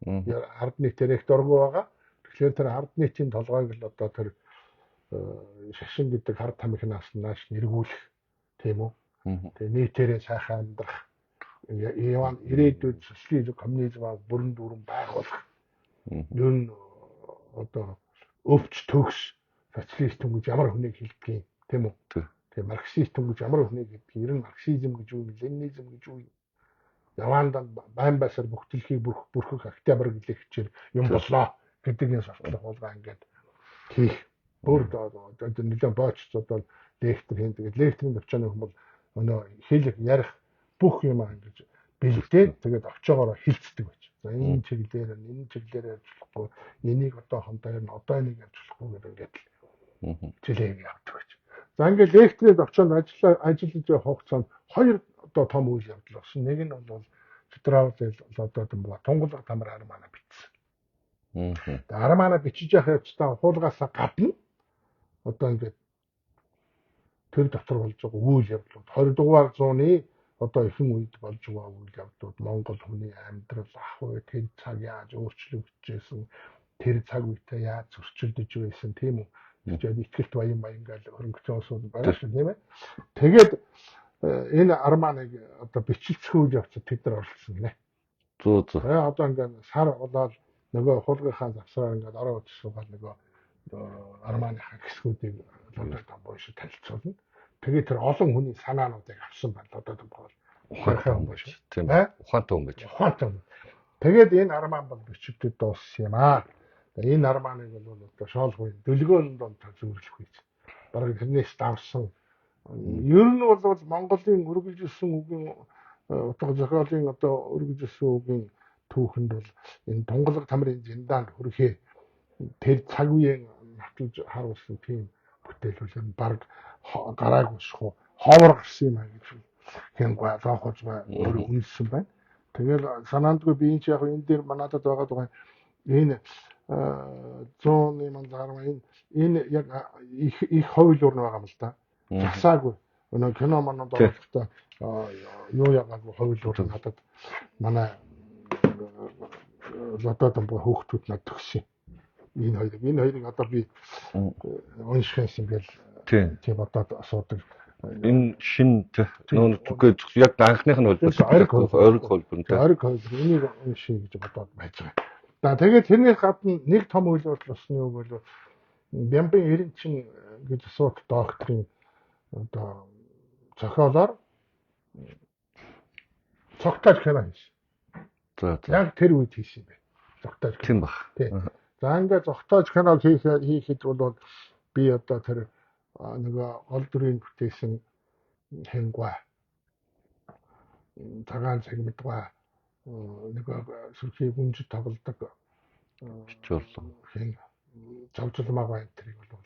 Мгм. Ард нийтээр их дургүй байгаа. Тэгэхээр тэр ард нийтийн толгойг л одоо тэр шашин гэдэг хар тамхинаас нааш нэргүүлэх тийм үү? Мгм. Тэгээ нийтээрээ сайхан амьдрах. Яван ирээдүйд социализм, коммунизм бүрэн дүүрэн байгуулах. Мгм. Ер нь одоо өвч төгс социалист хүн гэж ямар хүнийг хэлдэг юм тийм үү? Тий. Тэгээ марксист хүн гэж ямар хүнийг хэлдэг юм? Ер нь марксизм гэж юу юм, ленинизм гэж юу юм? Явандаа байн байсаар бүх дэлхийг бүрхэх октябрь гэлээ хичээл юм Тий. боллоо гэдэг энэ суртлах хуулгаа ингээд хийх. Бүр одоо нэлээд бооч одоо лектор хийн. Тэгээд лекторийн төвчөөний хүн бол өнөө хэлэх, ярих бүх юм ингэж бэлдээд тэгээд очоогоороо хилцдэг байж. За энэ чиглэлээр энэ чиглэлээр явж болохгүй, энийг одоохондоо ер нь одоо энийг явж болохгүй гэдэг ингээд л Мгм. жилээ явдаг байж. За ингээд лекторийн төвчөөнд ажиллаж явах хугацаанд хоёр одоо том үйл явдал болсон. Нэг нь бол Читраул одоо Дэмбаа Тунгалаг тамар армана бичсэн. Мгм. Тэгээ армана бичиж явах явцдаа хуулгаас гадна одоо ингээд тэр дотор болж байгаа үйл явдлууд 20 дугаар зууны одоо ихэнх үед болж байгаа үйл явдлууд Монгол хүний амьдрал ах үе тэр цаг яаж өөрчлөгдөжсэн тэр цаг үедээ яаж зөрчилдөж байсан тийм үү? Тэгээд ихтгэлт баян баян гэж хөрөнгөцөн улсууд байгаа шүү тийм ээ. Тэгээд энэ арманыг одоо бичлцэх үйл явцад тэд нар оролцсон гинэ. Зөө зөө. Тэгээ одоо ингээд сар болоод нөгөө хуулгынхаа завсраар ингээд ороо үтс суугаад нөгөө арманыхаа хэсгүүдийг Лодой Домбой шиг танилцуулна. Тэгээд тэр олон хүний санаануудыг авсан байна Лодой Домбой бол. Ухаантай хүн байж. Тийм Аа? ээ. Ухаантай хүн байж. Ухаантай хүн. Тэгээд энэ арман бол бичигдэд дууссан юм аа. Тэгээ энэ арманыг бол одоо шоолгүй дөлгөөн донд зөвөрлөх гэж. Бараг тэрнээс давсан. Ер нь бол Монголын үргэлжилсэн үгийн утга зохиолын одоо үргэлжилсэн үгийн түүхэнд бол энэ Тунгалаг тамрын зиндаанд хүрэхээ тэр цаг үеийн нотолж харуулсан тийм бүтээлүүл нь баг гараагүй шахуу ховор гарсан юм а гэж хянгай лоохожгой өөрөө үнэлсэн байна. Тэгэл санаандгүй би энэ чи яг энэ дээр манадад байгаа байгаа энэ 100-ны манд гарма энэ яг их их ховлуур нь байгаа юм л да. Засаагүй. Өнөө кино манад Тий. оруулахдаа юу ягаагүй ховлуур нь надад манай Лодой Домбой хөөхтүүд надад төгсөн. Энэ хоёрыг одоо би унших юм гээл Тийм. тийм бодоод асуудаг. Энэ шин нөө үгүй яг анхных нь хөлбөр. Тийм, ориг хөлбөр. Ориг хөлбөр. Тэгээ ориг хөлбөр энийг уншия гэж бодоод байж байгаа. За тэгээд тэрнийх гадна нэг том үйл явдал болсон юу гэвэл Бямбын Эренчин гэж асуудал докторийн одоо зохиолоор цогтойж кино хийсэн. За за. Яг тэр үед хийсэн юм байна. Цогтойж кино. Тийм баг. Тий. За ингээд зогтоож кино хийхэд бол би одоо тэр нөгөө гол дүрийг бүтээсэн хянгуй цагаан цагмдгай нөгөө сүрхий гүнжид тоглодог Чичуурлаа. хин зовжлмаагаа энэ тэрийг бол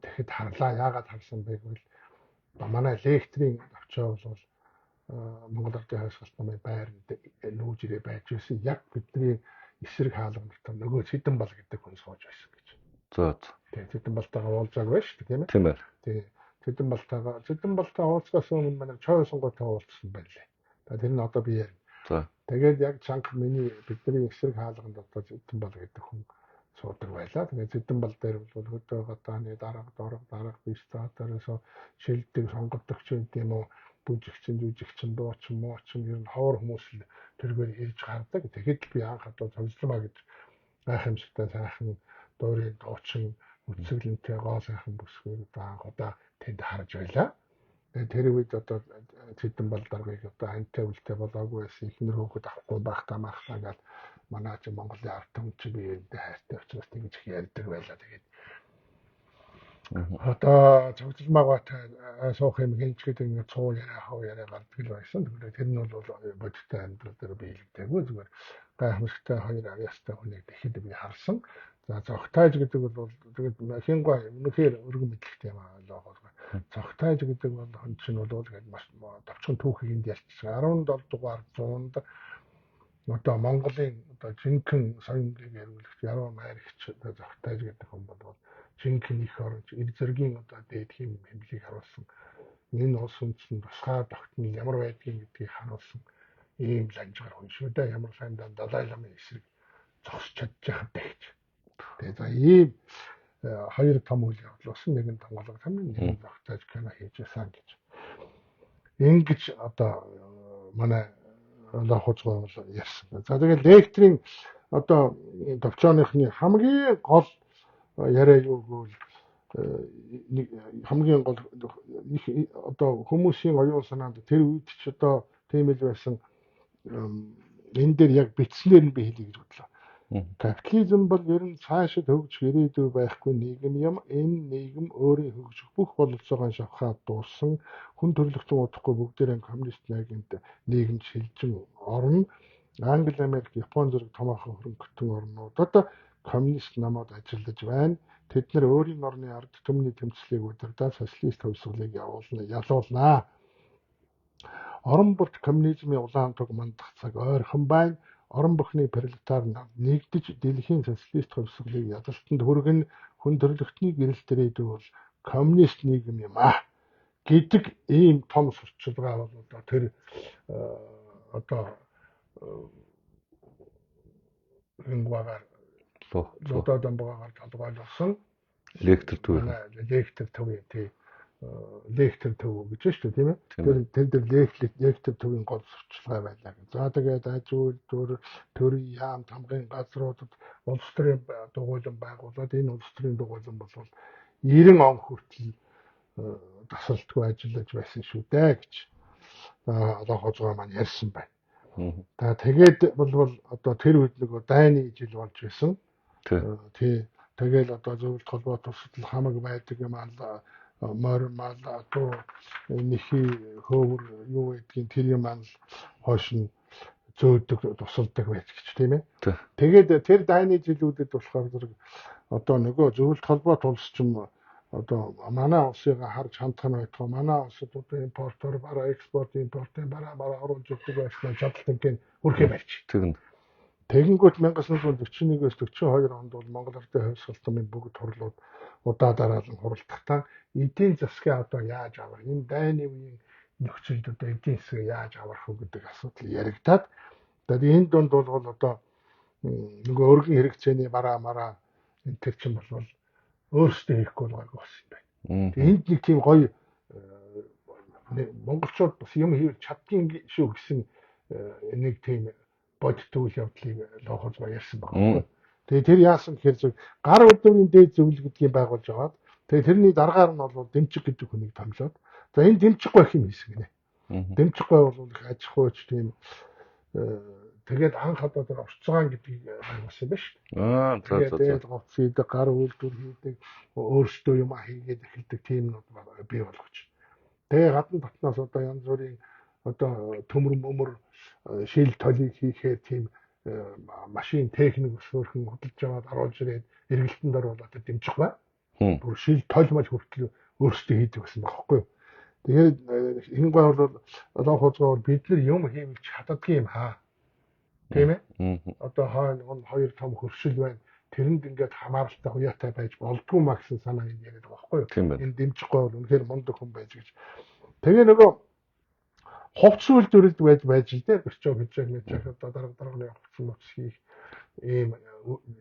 тэгэхэд харлаа. Яагаад харсан бэ гэвэл манай лекторийн авчаа бол Монгол Ардын хайрсгалт намын байранд нүүж ирээ байж байсан. Яг бидний эсрэг хаалган дотор нөгөө Цэдэн бал гэдэг хүн сууж байсан гэж. За за. Тэгээ Цэдэн балтайгаа уулзааг байж шүү дээ, тийм ээ. Тийм ээ. Тэгээ Цэдэн балтайгаа уулзахаас өмнө манай Чой сонготой уулзсан байлээ. За тэр нь одоо би ярина. За. Тэгээд яг чанга миний бидний эсрэг хаалган дотор Цэдэн бал гэдэг хүн суудаг байлаа. Тэгээд Цэдэн бал дээр бол хөдөө гадааны дарга, дорог, дарга, биш таатараас шилдэг, сонгодог ч байд юм уу, бүжигчин, жүжигчин, дуучин, муучин ер нь ховор хүмүүс л тэргээр ирж гардаг. Тэгэхэд л би анх одоо цогцломаа гэж гайхамшигтай сайхан дуурийн дуучин Үцэглэнтэй гоо сайхан бүсгүй одоо анх удаа тэнд харж байлаа. Тэгээд тэр үед одоо Цэдэн Балдаргыг одоо антай үлтэй болоогүй байсан, эхнэр хөөхөд авахгүй байхдаа мархлаа гал манай чи Монголын ард түмэн чи би эндээ хайртай учраас тэгж их ярьдаг байлаа. Тэгээд одоо цогцолмаагатай суух юм хинч гэдэг ингээд цуу яриа хав яриа гардаг л байсан. Тэгэхээр тэр нь бол бодиттой амьдрал дээр биелэгдээгүй, зүгээр гайхамшигтай хоёр авьяастай хүнийг тэгэхэд би харсан. За зогтааж гэдэг бол тэгээд хингой үнэхээр өргөн мэдлэгтэй юм аа лоогоор. Зогтааж гэдэг бол хүн чинь бол гээд маш товчхон түүхийг энд ярьчихсан. 17 дугаар зуунд одоо Монголын одоо жинхэнэ соёнгийг эргүүлэгч Яруу найрагч одоо зогтааж гэдэг хүн бол жинхэнэ их оронч эр зэргийн одоо дээд хэм хэмлийг харуулсан. Энэ улс үндэстэн тусгай тогтнол ямар байдгийг гэдгийг харуулсан ийм ланжгаар хүн шүү дээ. Ямар сайндаа Далай ламын эсрэг зогсож чадчих гэж. Тэгээ за ийм хоёр том үйл явдал болсон. Нэг нь Тонголог тамин, нэг нь зогтоож кино хийж байсан гэж. Ингэж одоо манай Лохозгой бол ярьсан. За тэгээд лекторийн одоо товчооныхны хамгийн гол яриа юу гэвэл нэг хамгийн гол их одоо хүмүүсийн оюун санаанд тэр үед ч одоо тийм л байсан. Энэ дээр яг бичснээр нь би хэлье гэж бодлоо. Капитализм бол ер нь цаашид хөгжих ирээдүй байхгүй нийгэм юм. Энэ нийгэм өөрийн хөгжих бүх бололцоогоо шавхаад дууссан. Хүн төрөлхтөн удахгүй бүгдээрээ коммунист нийгэмд нийгэмд шилжин орно. Англи, Америк, Япон зэрэг томоохон хөрөнгөтөн орнуудад коммунист намууд ажиллаж байна. Тэд нар өөрийн орны ард түмний тэмцлийг удирдаад социалист хувьсгалыг явуулна, ялуулнаа. Орон бүрт коммунизмын улаан туг мандах цаг ойрхон байна. Орон бүхний пролетар нар нэгдэж дэлхийн социалист хувьсгалыг ядалтанд хүргэн хүн төрөлхтний гэрэл дээрээ бол коммунист нийгэм юм аа гэдэг ийм том сурталчилгаа бол одоо тэр одоо хингвагаар лудаа дамбагаар толгойлсон лектор төв лектор төв тий лектор төв гэж байна шүү дээ, тийм ээ. Тэр тэр лектор төвийн гол сурталчилгаа байлаа. За тэгээд аж үйлдвэр, төрийн яам, тамгын газруудад улс төрийн дугуйлан байгуулад энэ улс төрийн дугуйлан бол 90 он хүртэл дасалтгүй ажиллаж байсан шүү дээ гэж Лохозгой маань ярьсан байна. За тэгээд бол одоо тэр үед нөгөө дайны жил болж байсан. Тий. Тэгэл одоо зөвлөлт холбоот тусдал хамаг байдаг юм аа морь мал одоо нэхий хөөвөр юу гэдгийг тэр юм аа хойш нь зөөдөг тусалдаг байж гэж тийм ээ. Тэгээд тэр дайны жилүүдэд болохоор зэрэг одоо нөгөө зөвлөлт холбоот улс ч юм одоо манай улсыг харж хандах нь байтугай манай улсад одоо импортоор бараа экспорт импортын бараа оруулж ирдэг байсан чадaltaнгийн өрхөө барьж. Тэгнь. Тэгэнгүүт 1941-ээс 42 онд бол Монгол Ардын хувьсгалтын бүгд хурлууд удаа дараалан хуралдахдаа эдийн засгийг одоо яаж авах, энэ дайны үеийн нөхцөлд одоо эдийн засгийг яаж авах вэ гэдэг асуудал яригдаад тэгээд энэ дунд бол одоо нөгөө өргөн хэрэгцээний бараа мараа энэ төр чинь бол өөрсдөө хийхгүй бол гайгүй болсон юм байна. Энд нэг тийм гоё монголчууд бас юм хийх чаддгийн шүү гэсэн нэг тийм бодит үйл явдлыг Лохозгой ярьсан байгаа. Тэгээ тэр яасан гэхээр зөв гар өдөрийн дээд зөвлөл гэдгийг байгуулж аваад тэгээ тэрний даргаар нь бол Дэмчиг гэдэг хүнийг томлоод за энэ Дэмчиггүй их юм хийсэн гинэ. Дэмчиггүй бол их аж ахуйч тийм тэгээд анх одоо тэр орцгоон гэдгийг байгуулсан юм байна шүү дээ. Аа за за. Тэгээд гоц хийдэг, гар үйлдвэр хийдэг, өөрсдөө юм хийгээд эхэлдэг тиймнүүд бий болгож. Тэгээ гадна татнаас одоо янз бүрийн одоо төмөр мөмөр шил толийг хийхээр тийм машин техник ус өөрхөн худалж аваад оруулж ирээд эргэлтэнд оруулаад тэр дэмжих бай. Бүр шил тол мал хүртэл өөрсдөө хийдэг гэсэн байхгүй юу. Тэгээд хингой бол Лохозгой бид нар юм хиймэл чаддаггүй юм хаа. Тийм ээ. Одоо хойно хоёр том хөршил байна. Тэрэнд ингээд хамааралтай уяатай байж болдгоо маа гэсэн санаа энд яриад байгаа байхгүй юу. Энэ дэмжихгүй бол үнэхээр мундаг хүн байж гэж. Тэгээ нөгөө хувцс үйлдвэрлэдэг байж байж л дээ. Бэрчөө хижээг мэжээх одоо дарга дарганы хувцс муц хийх ийм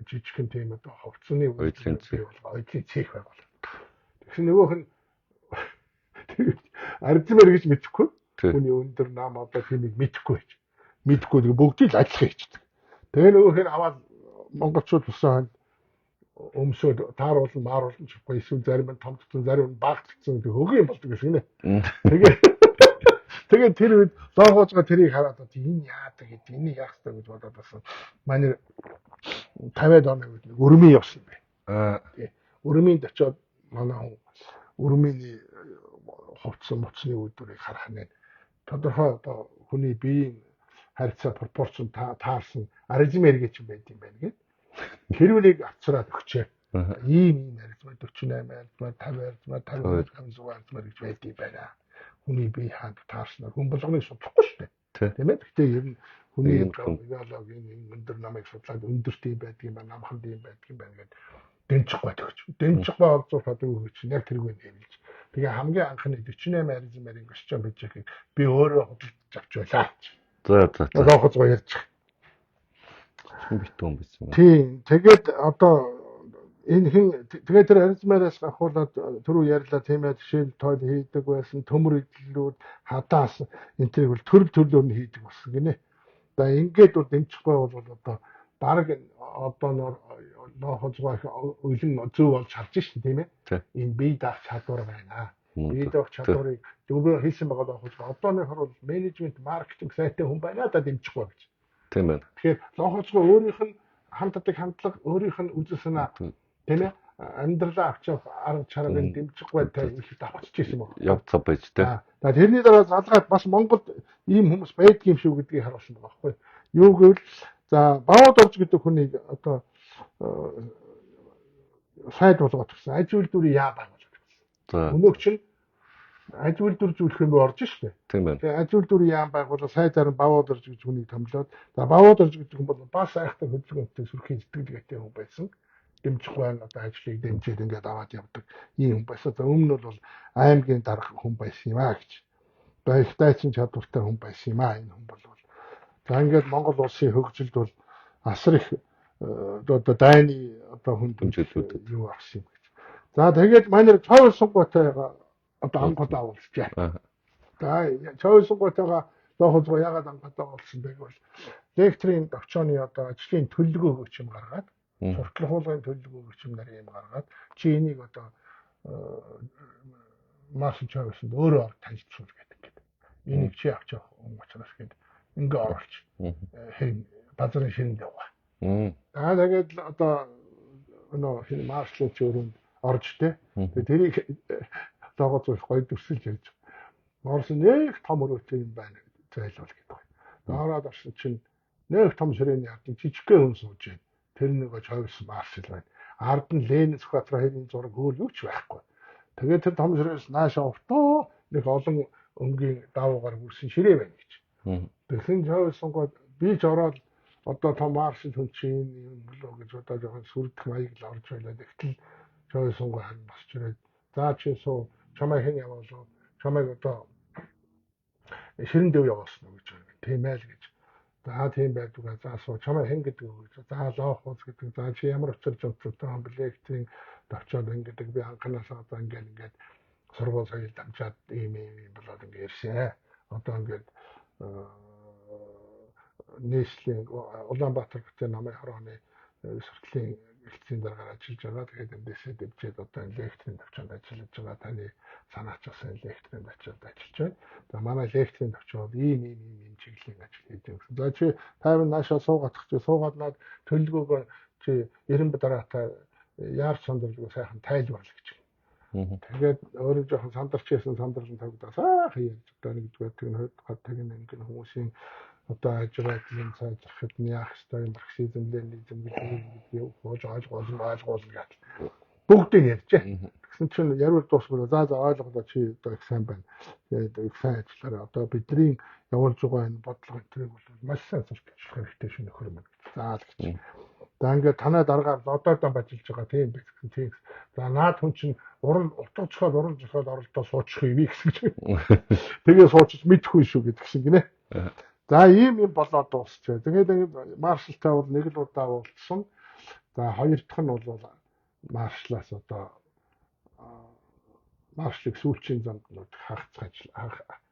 жижигхэн тийм одоо хувцсны оюутлын цех оюутлын цех байгуулалт. Тэгсэн нөгөөх нь арзмаар гэж мэдэхгүй. Хүний өндөр нам одоо тиймийг мэдэхгүй байж. Мэдэхгүй тэгээ бүгдийг л ажиллах хийчихдэг. Тэгээ нөгөөх нь аваад монголчууд тусан хойно Өмсөөд тааруулна, мааруулна ч гэхгүй эсвэл зарим нь томдсон, зарим нь багтцсан гэх хөгийн болдог гэсэн гинэ. Тэгээд тэр үед лоогоожгаа тэрийг хараад энэ яадаг гэдэг, энийг яах ёстой гэж бодоод байсан. Манай 50-ад оны үед нэг өрмийн явсан юм байна. Тий. Өрмийнд очиод манай хүн өрмийн хувцсан муцны үйлдвэрийг харах нь тодорхой одоо хүний биеийн харьцаа пропорцон таарсан аризмер гэж юм байд юм байна гэд. Хэрвээ авцраад өгчээ. Ийм аризмер 48 аризмер 50 аризмер 50 56 аризмер гэж байд юм байна. Хүний бие хаанд таарснаар хүн болгоныг судлахгүй шүү дээ. Тийм ээ. Гэхдээ ер нь хүний биологийн өндөр намайг судлаад өндөрт юм байдаг юм байна, намханд юм байдаг юм байна гэд дэмжихгүй төгч. Дэмжихгүй олзуурхад өгөөч чинь яг тэргүй нэмэлж. Тэгээ хамгийн анхны 48 аризмерийн костюм bijэхийг би өөрөө худалдаж авч байлаа. За за. Лоохоцгоо ярьж байгаа. Битүүн байсан юм. Тийм. Тэгээд одоо энэ хин тэгээд тэр аризмераас ахуулаад түрүү ярьлаа тийм ээ жишээл тойл хийдэг байсан, төмөр идлүүд хадаас энэ тэрийг бол төрөл төрлөөр нь хийдэг болсон гинэ. За ингээд бол дэмжихгүй бол одоо баг одоо лоохоцгоо өлөн зөв болж харж шин тийм ээ. Энэ бие даах чадвар байна. Бие даах чадварыг зөвхөн хийсэн байгаа лоохоцгоо одооны хор бол менежмент, маркетинг сайтай хүн байна да дэмжихгүй гэж. Тийм байна. Тэгэхээр лоохоцгоо өөрийнх нь ханддаг хандлага, өөрийнх нь үзэл санаа тийм ээ амьдралаа авч явах арга чаргыг дэмжихгүй тай их давхцаж ирсэн баг. Явцгаа байж тээ. За тэрний дараа залгаад бас Монголд ийм хүмүүс байдгийм шүү гэдгийг харуулсан байгаа байхгүй. Юу гэвэл за Бавд орж гэдэг хүнийг одоо сайд болгоод гисэн. Аж үйлдвэрийн яа байгуулаад гисэн. Өнөөх чинь аж үйлдвэр зүйлэх юм орж штэ. Тийм байна. Тэгээ аж үйлдвэрийн яам байгуулаад сайдаар нь Бавд орж гэж хүнийг томлоод за Бавд орж гэдэг хүн бол бас айхтар хөдөлгөөнтэй сүрхийн сэтгэлгээтэй хүн байсан. Дэмжихгүй байна одоо ажлыг дэмжиж ингээд аваад явдаг ийм хүн байсан. За өмнө нь бол аймгийн дарга хүн байсан юм а гэж. Одоо их дайчин чадвартай хүн байсан юм а энэ хүн бол. За ингээд Монгол улсын хөгжилд бол асар их одоо дайны одоо хүн дэмжлүүд юу авсан юм гэж. За тэгээд манай Цовсонгоотойгоо одоо ангуудаа уулзчээ. За Цовсонгоотойгоо лоохоцгоо ягаад ангуудаа уулзсан бэ гэвэл лекторийн товчооны одоо ажлын төлөвлөгөө өгч юм гаргаад суртал хуулгын төлөвлөгөө өгч юм нарийн юм гаргаад чи энийг одоо Маршал Чавесэнд өөрөө ор танилцуул гэдэг гэдэг. Энийг чи авч явах юм учраас гэдэг ингээ оруулж хэрэг базарын ширэнд яваа. За тэгээд одоо нөө хин Маршал чи өрөөнд орж тэ. Тэгээд тэрийг логоцоо их гоё дүрсэлж ярьж. Орсон нэг том өрөөтэй юм байна зайлуул гэдэг. Ороод орсон чинь нэг том ширээний ард жижигхэн хүн сууж байна. Тэр нөгөө Чавес Маршал байна. Ард нь Ленин Сүхбаатар хоёрын зураг өөр юу ч байхгүй. Тэгээд тэр том ширээс наашаа овтоо нэг олон өнгийн давуугаар бүрсэн ширээ байна гэж. Тэгсэн Чавесонгоо би ч ороод одоо том Маршал хүн чинь юм болоо гэж одоо жоохон сүрдэх маяг л орж байлаа. Тэгтэл Чавесонгоо харин босч ирээд за чи суу чамайг хэн явуулав? Чамайг одоо ширэн дэв явуулсан уу гэж байна. Тийм ээ л гэж. За тийм байдаг. За суу чамайг хэн гэдэг вэ гэж. За лоохуус гэдэг. За чи ямар учир жовчтой юм бэ? Лекцийн товчоод ингэдэг би анханасаа одоо ингээд ингээд сургууль соёл дамжаад ийм ийм болоод ингээд ирсэн. Одоо ингээд нийслэлийн Улаанбаатар хотын намын хорооны суртлын хэлтсийн даргаар ажиллаж байгаа. Тэгээд эндээсээ дэмжиж одоо энэ лекторийн төвчөнд ажиллаж байгаа. Таны санаач бас энэ лекторийн төвчөнд ажиллаж байна. За манай лекторийн төвчөн бол ийм ийм ийм ийм чиглэлийн ажил хийж байгаа гэсэн. За чи тайван наашаа суугаад чи суугаад над төлөвлөгөөгөө чи 90 дараатай яарч сандралгүй сайхан тайлбарлаа гэж. Тэгээд өөрөө жоохон сандарч байсан сандрал тавигдаа сайхан ярьж одоо нэгдүгээр тэг нь хоёрдугаар тэг нь ингэ хүмүүсийн одоо аж байдлын сайжрахад нь яах ёстой марксизм, ленинизм гэдэг хууж ойлгуулна ойлгуулна гэдэг бүгдийг ярьжээ. Тэгсэн чинь яриул дуусгүй за за ойлголоо чи одоо их сайн байна. Тэгээд их сайн ажиллаарай. Одоо бидний явуулж байгаа энэ бодлого энтрийг бол маш сайн сурталчлах хэрэгтэй шин нөхөр юм гэж. За л гэж. За ингээд танай дараагаар лодоодон ажиллаж байгаа тийм байх гэсэн тийм. За наад хүн чинь уран утга зохиол уран зохиол оролдоо суучих юм гэсэн чинь. Тэгээ суучиж мэдхгүй шүү гэдэг шиг гинэ. За ийм юм болоод дуусчихв. Тэгээд ингээд Маршалтай бол нэг л удаа уулзсан. За хоёр дахь нь бол Маршалаас одоо Маршалыг сүүлчийн замд нүүд хагацх ажил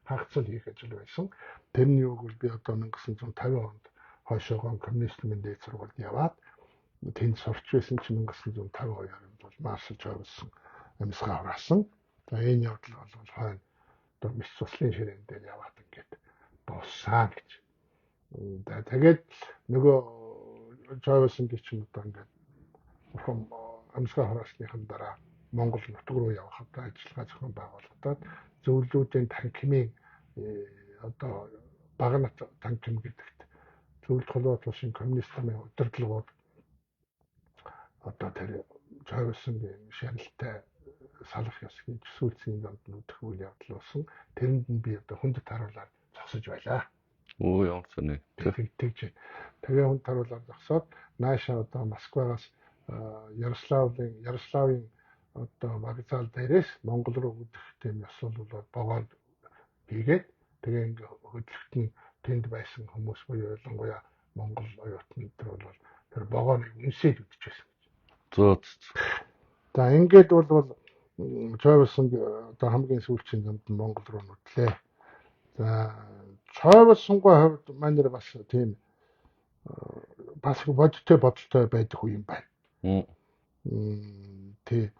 хагацал хийх ажил байсан. Тэрний юуг бол би одоо 1950 онд хойшоогоо коммунист дээд сургуульд яваад Тэнд сурч байсан чинь 1952 онд бол Маршал Чойболсон амьсгаа хураасан. За энэ явдал бол хойно одоо мэс суслын ширээн дээр яваад ингээд дууссан гэж. За тэгээд нөгөө Чойболсон гэх чинь одоо ингээд бурхан амьсгаа хураасныхан дараа Монгол нутаг руу явах одоо ажиллагаа зохион байгуулагдаад зөвлөлүүдийн танхимын одоо Баганат танхим гэдэгт Зөвлөлт холбоот улсын коммунист намын удирдлагууд одоо тэр Чойболсонгийн шаналтай салах ёс хийж сүүлцгийн замд нүдэх үйл явдал болсон. Тэрэнд нь би одоо хүндэт харуулаар зогсож байлаа. Өө ямар сони. Тэгж. Тэгээ хүнд харуулаар зогсоод наашаа одоо Москвагаас Ярославын одоо вокзал дээрээс Монгол руу өдөх тийм ёслол богоонд хийгээд тэгээ ингээ хөдлөлт нь тэнд байсан хүмүүс буюу ялангуяа Монгол оюутнууд тэр бол тэр богооныг үнсээд үдчихсэн гэж. Зөө. За ингээд бол Чойболсон одоо хамгийн сүүлчийн замд нь Монгол руу нүдлээ. За Чойболсонгүй хувьд манайр бас тийм бас бодиттой бодолтой байдаг үе юм байна. Тий.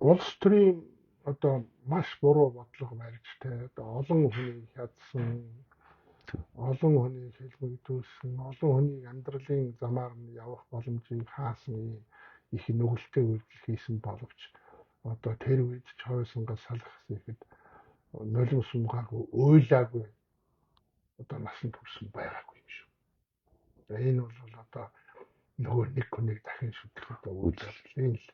Улс төрийн одоо маш буруу бодлого барьж те одоо олон хүнийг хядсан, олон хүнийг хэлмэгдүүлсэн, олон хүнийг амьдралын замаар нь явах боломжийг хаасан ийм их нүгэлтэй үйлдэл хийсэн боловч одоо тэр үед Чойболсонгоос салах гэхэд нулим сумгаагүй, уйлаагүй одоо насан турш байгаагүй юм шүү. Энэ бол одоо нөгөө нэг хүнийг дахин шүтэх одоо үйл явдлын л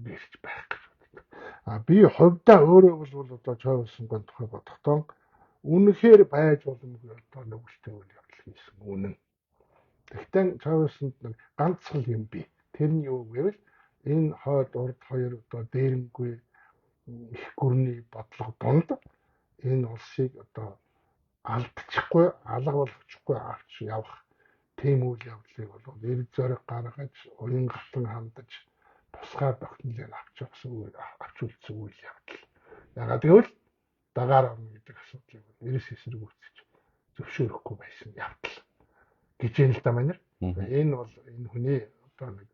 бэрч байх гэж боддог. А би хувьдаа өөрөө бол одоо Чойболсонгийн тухай бодохдоо үнэхээр байж боломгүй одоо нүгэлтэй үйл явдал хийсэн үнэн. Тэгтээ Чойболсонд нэг ганцхан юм бий. Тэр нь юу гэвэл энэ хойд урд хоёр одоо дээрэнгүй их гүрний бодлого дунд энэ улсыг одоо алдчихгүй, алга болгочихгүй авч явах тийм үйл явдлыг бол эрг зориг гаргаж, уян гатан хандаж тусгаар тогтнолыг авч явсан авч үлдсэн үйл явдал. Ягаад гэвэл дагаар орно гэдэг асуудлыг эрс эсэргүүцэж зөвшөөрөхгүй байсан явдал гэж юм л да манер. Энэ бол энэ хүний одоо нэг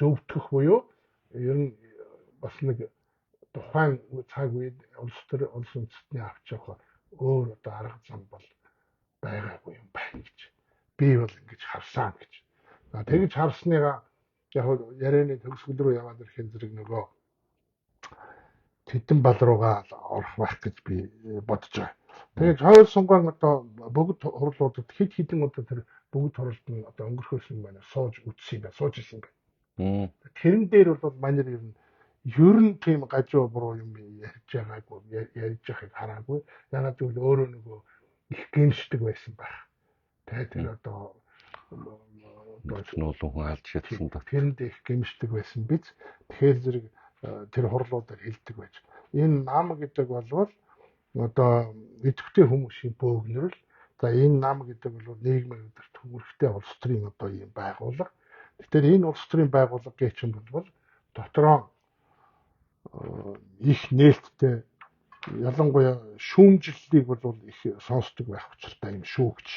зөвтгөх буюу ер нь бас нэг тухайн цаг үед улс төр улс үндэстний авч явах өөр одоо арга зам бол байгаагүй юм байна гэж би бол ингэж харсан гэж. За тэгж харсныгаа яг ярианы төгсгөл рүү яваад ирэхин зэрэг нөгөө Тэдэн бал руугаа орох байх гэж би бодож байгаа. Тэгээд Чойболсонгийн одоо бүгд хурлуудад хэд хэдэн удаа тэр бүгд хуралд нь одоо өнгөрөхөөс нь байна сууж үтсэн юм байна, сууж исэн юм байна. Тэрэн дээр бол манер ер нь тийм гажуу буруу юм ярьж байгаагүй, ярьж байгааг хараагүй. Ягаад гэвэл өөрөө нөгөө их гэмшдэг байсан байх. Тэгээд тэр одоо олон хүн алж чадсан да. Тэрэнд их гэмшдэг байсан биз. Тэгэхээр зэрэг тэр хурлуудаар хэлдэг байж. Энэ нам гэдэг болвол одоо идэвхтэй хүмүүсийн бөөгнөрөл. За энэ нам гэдэг бол нийгмийн өдөрт хөрхтэй улс төрийн одоо ийм байгууллага. Тэгэхээр энэ улс төрийн байгууллага гэх юм бол дотроо их нээлттэй ялангуяа шүүмжлэлийг бол их сонсдог байх учиртай юм шүү гэж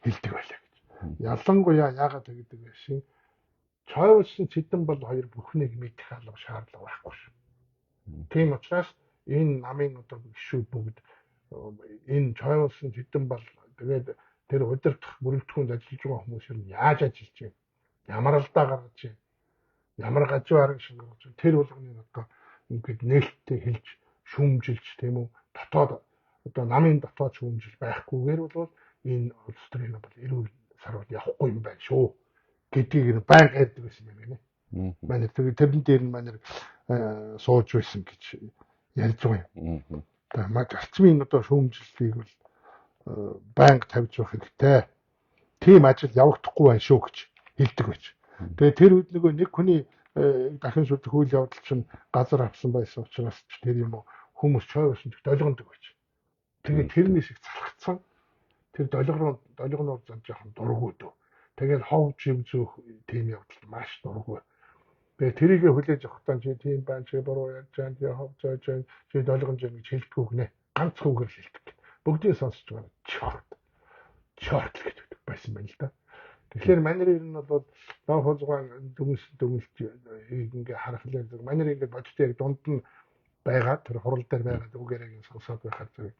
хэлдэг байлаа гэж. Ялангуяа яагаад тэгдэг байсан? Чойболсон Цэдэн бол хоёр бүхнийг мэдэх алба шаардлага байхгүй шүү. Тийм учраас энэ намын одоо гишүүд бүгд энэ Чойболсон Цэдэн бол тэгээд тэр удирдах бүрэлдэхүүнд ажиллаж байгаа хүмүүс ер нь яаж ажиллаж байна? Ямар алдаа гаргаж байна? Ямар гажуу арга шингэж байна? Тэр болгоныг одоо ингээд нээлттэй хэлж шүүмжилж тийм үү дотоод одоо намын дотоод шүүмжил байхгүйгээр бол энэ улс төрийн бол эрүүл сарвал явахгүй юм байна шүү гэдгийг байнга ярьдаг байсан юм байна. Манай тэрэн дээр нь манай сууж байсан гэж ярьж байгаа юм. Тэгээ мад зарчмын одоо шүүмжлэлийг бол байнга тавьж явах хэрэгтэй. Тийм ажил явагдахгүй байна шүү гэж хэлдэг байж. Тэгээ тэр үед нөгөө нэг хүний дахин шүтэх үйл явдал чинь газар авсан байсан учраас ч тэр юм уу хүмүүс чойрсон ч долгиондог байж. Тэгээд тэрнээс их залхацсан. Тэр долгионоор зан жоохон дурггүй дөө. Тэгээд хов жив зөөх тийм явдалд маш дурггүй. Тэгээ тэрийгэ хүлээж авахдаа чи тийм байна, чи буруу ярьж байна, чи хов зөөж байна, чи долгионж байна гэж хэлдэггүй гинэ. Ганц хүүгээр хэлдэг. Бүгдийг сонсож байгаа. Чорт. Чортл гэж өгдөг байсан байна л да. Тэгэхээр манер ер нь бол Лоохуузгай дүнс ингээ харахлаар зөв манер ингээ бодтой яг дунд нь байгаа тэр хурал дээр байгаа үг яриаг сонсоод байхаар зөв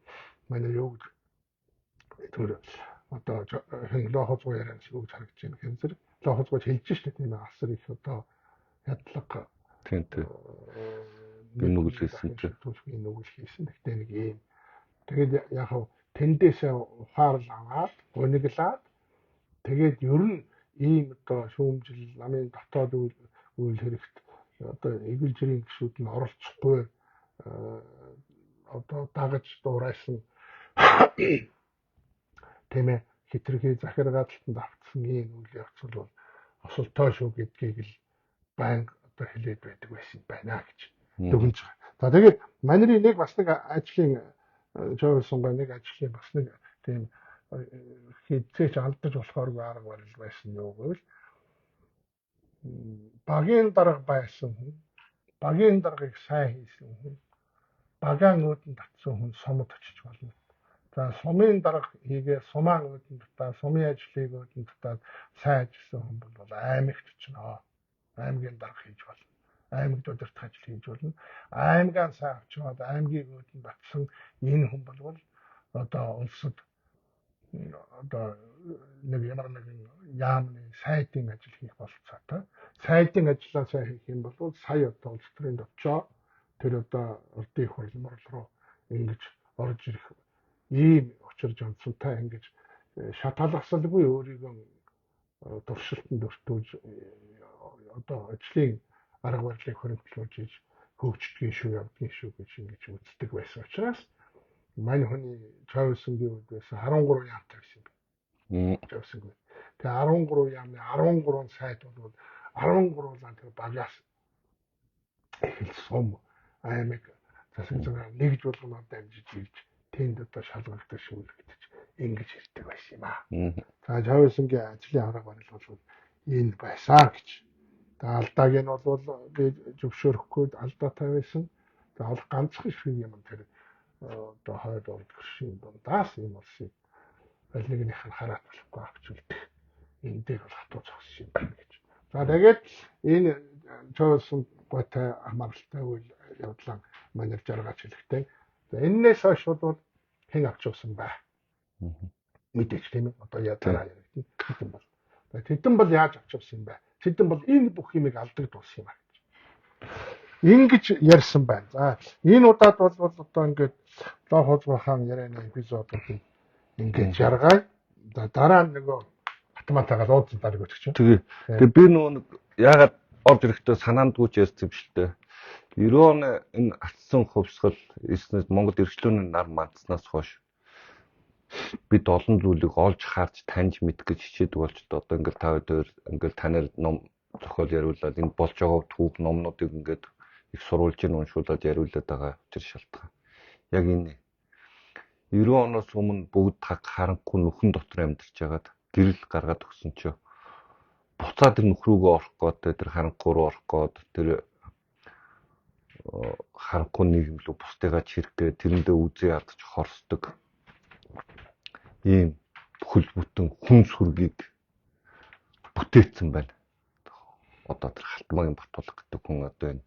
манер юу гэж тэр одоо хэн Лоохуузгай яриан шиг үг харагдаж байна гэхээр зэрэг Лоохуузгай хэлж штэ тийм асар их одоо ядлага тийм тийм нүгэл хийсэн чинь түүхний нүгэл хийсэн. Гэхдээ нэг ийм тэгээд яг хав тэндээсээ ухаарл аваад гуниглаад тэгээд ер нь ийм одоо шүүмжил намын дотоод үйл хэрэгт одоо эгэл жирийн гишүүд нь оролцохгүй одоо дагаж дуурайсан тийм ээ хитрхи захиргааталтанд автсан ийм үйл явц бол осолтой шүү гэдгийг л байнга одоо хэлээд байдаг байсан байна гэж дүгнж байгаа. За тэгээд манерын нэг бас нэг ажлын Жовсонго нэг ажлын бас нэг тийм хэзээч алдаж болохооргүй арга барил байсан юу гэвэл багийн дарга байсан хүн, багийн даргыг сайн хийсэн хүн, багаан өөдөнд татсан хүн сумд очиж болно. За сумын дарга хийгээ сумаан өөдөнд татаад, сумын ажлыг өөдөнд татаад сайн ажилласан хүн бол аймагт очино. Аймгийн дарга хийж болно. Аймагт удирдах ажил хийж болно. Аймгаа сайн авчираад аймгийг өөдөнд татсан энэ хүн бол одоо улсад одоо нэг ямар нэгэн яамны сайтын ажил хийх бололцоотой. Сайтын ажлаа сайн хийх юм бол сая одоо улс төрийн товчоо тэр одоо урдын хурл морл руу ингэж орж ирэх ийм учир жонцонтой ингэж шат алгасалгүй өөрийгөө туршилтанд өртүүлж одоо ажлын арга барилыг хоригдлуулж хийж хөгждгийн шүү явдгийн шүү гэж ингэж үздэг байсан учраас мань хүний Чойсонгийн үед байсан 13 яамтай байсан юм байна. Чойсонгийн. Тэгээ 13 яамны 13 сайд бол 13 лан тэр багаас эхэлж сум аймаг засаг замаар нэгж болгоноор дамжиж ирж тэнд одоо шалгагдаж шүүлгэгдэж ингэж ирдэг байсан юм аа. За Чойсонгийн ажлын арга барил бол энэ байсан гэж. Тэгээ алдааг нь бол би зөвшөөрөхгүй алдаатай байсан. Тэгээ ол ганцхан шиг юм тэр одоо хойд урд гэршийн дундаас ийм улсыг аль нэгнийх нь хараат болохгүй авч үлдэх. Энэ дээр бол хатуу зогссон юм байна гэж. За тэгээд энэ Чойсон гойтой хамааралтай үйл явдлаа манер жаргаач хэлэхтэй. За энэнээс хойш бол хэн авч явсан бай. Мэдээч тийм ээ. Одоо яа дараа яригдана. Тэдэн бол. За тэдэн бол яаж авч явсан юм бэ? Тэдэн бол энэ бүх юмыг алдагдуулсан юм байна гэж. Ингэж ярьсан байна. За энэ удаад бол одоо ингээд Лоохуузгай хаан ярианы эпизодуудыг ингээд жаргая. За дараа нь нөгөө автоматагаар уулзсан дараа өгч чинь. Тэгээ. Тэгээ би нөгөө нэг яагаад орж ирэхдээ санаандгүй ч ярьсан юм шиг л дээ. 90 оны энэ алдсан хувьсгал ирснээс Монгол эрхчлөөний нар мандснаас хойш бид олон зүйлийг олж харж таньж мэдэх гэж хичээдэг болж одоо ингээл та хоёр ингээл танаар ном зохиол яриулаад энэ болж байгаа түүх номнуудыг ингээд их сурвалжийг уншуулад яриулаад байгаа учир шалтгаан. Яг энэ 90 оноос өмнө бүгд таг харанхуй нүхэн дотор амьдарч байгаад гэрэл гаргаад өгсөн чи буцаад тэр нүх рүүгээ орох гээд тэр харанхуй руу орох гээд тэр харанхуй нийгэм рүү бусдыгаа чирэх гээд тэрэндээ үзээ алдаж хорсдог ийм бүхэл бүтэн хүн сүргийг бүтээцсэн байна. Одоо тэр Халтмаагийн Батулга гэдэг хүн одоо энэ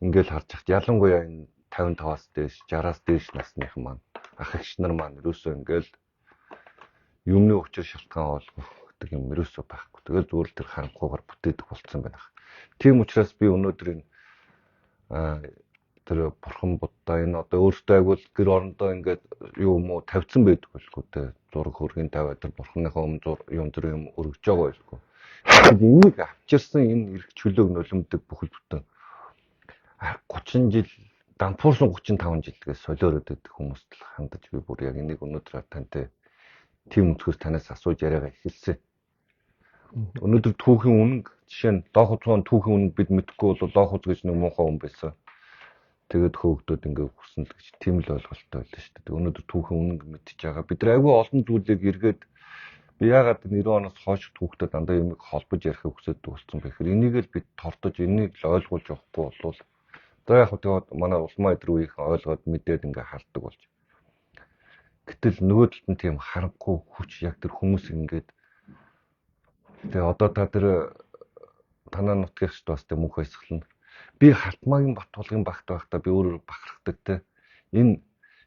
ингээл харж хат ялангуяа энэ 55-аас дээш 60-аас дээш насныхан маань ах эгч нар маань ерөөсөө ингээл юмны учир шалтгаан ойлгох гэдэг юм ерөөсөө байхгүй. Тэгэл зүгээр л тэр харанхуйгаар бүтээдэг болцсон байна. Тийм учраас би өнөөдөр энэ тэр бурхан буддаа энэ одоо өөртөө айгуул гэр орондоо ингээд юу юм уу тавьсан байдаг болгүй те зураг хөргийн тавиад тэр бурханыхаа өмнө юм тэр юм өргөж байгаа байлгүй. Энийг авчирсан энэ эрх чөлөөг нулимдаг бүхэл бүтэн 30 жил дампуурсан 35 жил гэж солиороод байдаг хүмүүст л хандаж би бүр яг энийг өнөөдөр тантай тийм өнцгөөс танаас асууж яриагаа эхэлсэн. Өнөөдөр түүхийн үнэн жишээ нь Лоохуцгоон түүхийн үнэн бид мэдэхгүй бол Лоохуц гэж нэг муухай хүн байсан. Тэгээд хөөгдөд ингээ өгсөн л гэж тийм л ойлголттой байлаа шүү дээ. Өнөөдөр түүхийн үнэн мэдчихэж байгаа. Бид нар айгүй олон зүйлийг эргээд би яагаад 90 оноос хойш түүхтэй дандаа юмыг холбож ярихыг хүсэж болсон бэ гэхээр энийг л бид тордож энийг л ойлгуулж явахгүй болвол за яг хөө тэгээд манай улмаа эдэр үеийнхэн ойлгоод мэдээд ингээ хардаг болж. Гэтэл нөгөө талд нь тийм харанхуй хүч яг тэр хүмүүс ингээд тэгээ одоо та тэр танаа нутгийнхч бас тэг мөнх баясгална. Би Халтмаагийн Батбулгын багт байхдаа би өөрөөр бахархдаг те. Энэ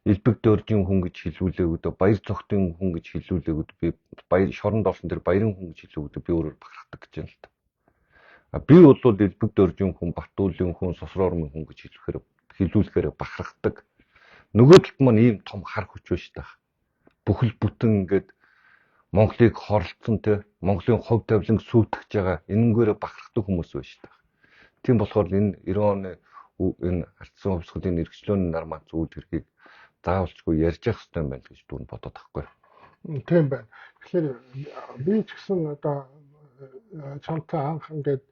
элбэг дөржин хүн гэж хэлүүлээгүүд, баяр цогтын хүн гэж хэлүүлээгүүд, би баяр шоронд орсон тэр баярын хүн гэж хэлүүлээгүүд би өөрөөр бахархдаг гэж байна л та. А би бол элбэг дөржин хүн, Батүлийн хүн, Сосроо ормын хүн гэж хэлүүлэхээр бахархдаг. Нөгөө талд маань ийм том хар хүч биш та. Бүхэл бүтэн ингээд Монголыг хорлцсон те, Монголын хов тавиланг сүйтгэж байгаа энэнгээр бахархдаг хүмүүс биш та. Тийм болохоор энэ 90 оны энэ алдсан хувьсгалын эрхчлөөний нар маань зүйл хэргийг заавалчгүй ярьж явах хэрэгтэй юм байна гэж дүүн бодоод байхгүй. Тийм байна. Тэгэхээр би ч гэсэн одоо чамтай анх ингээд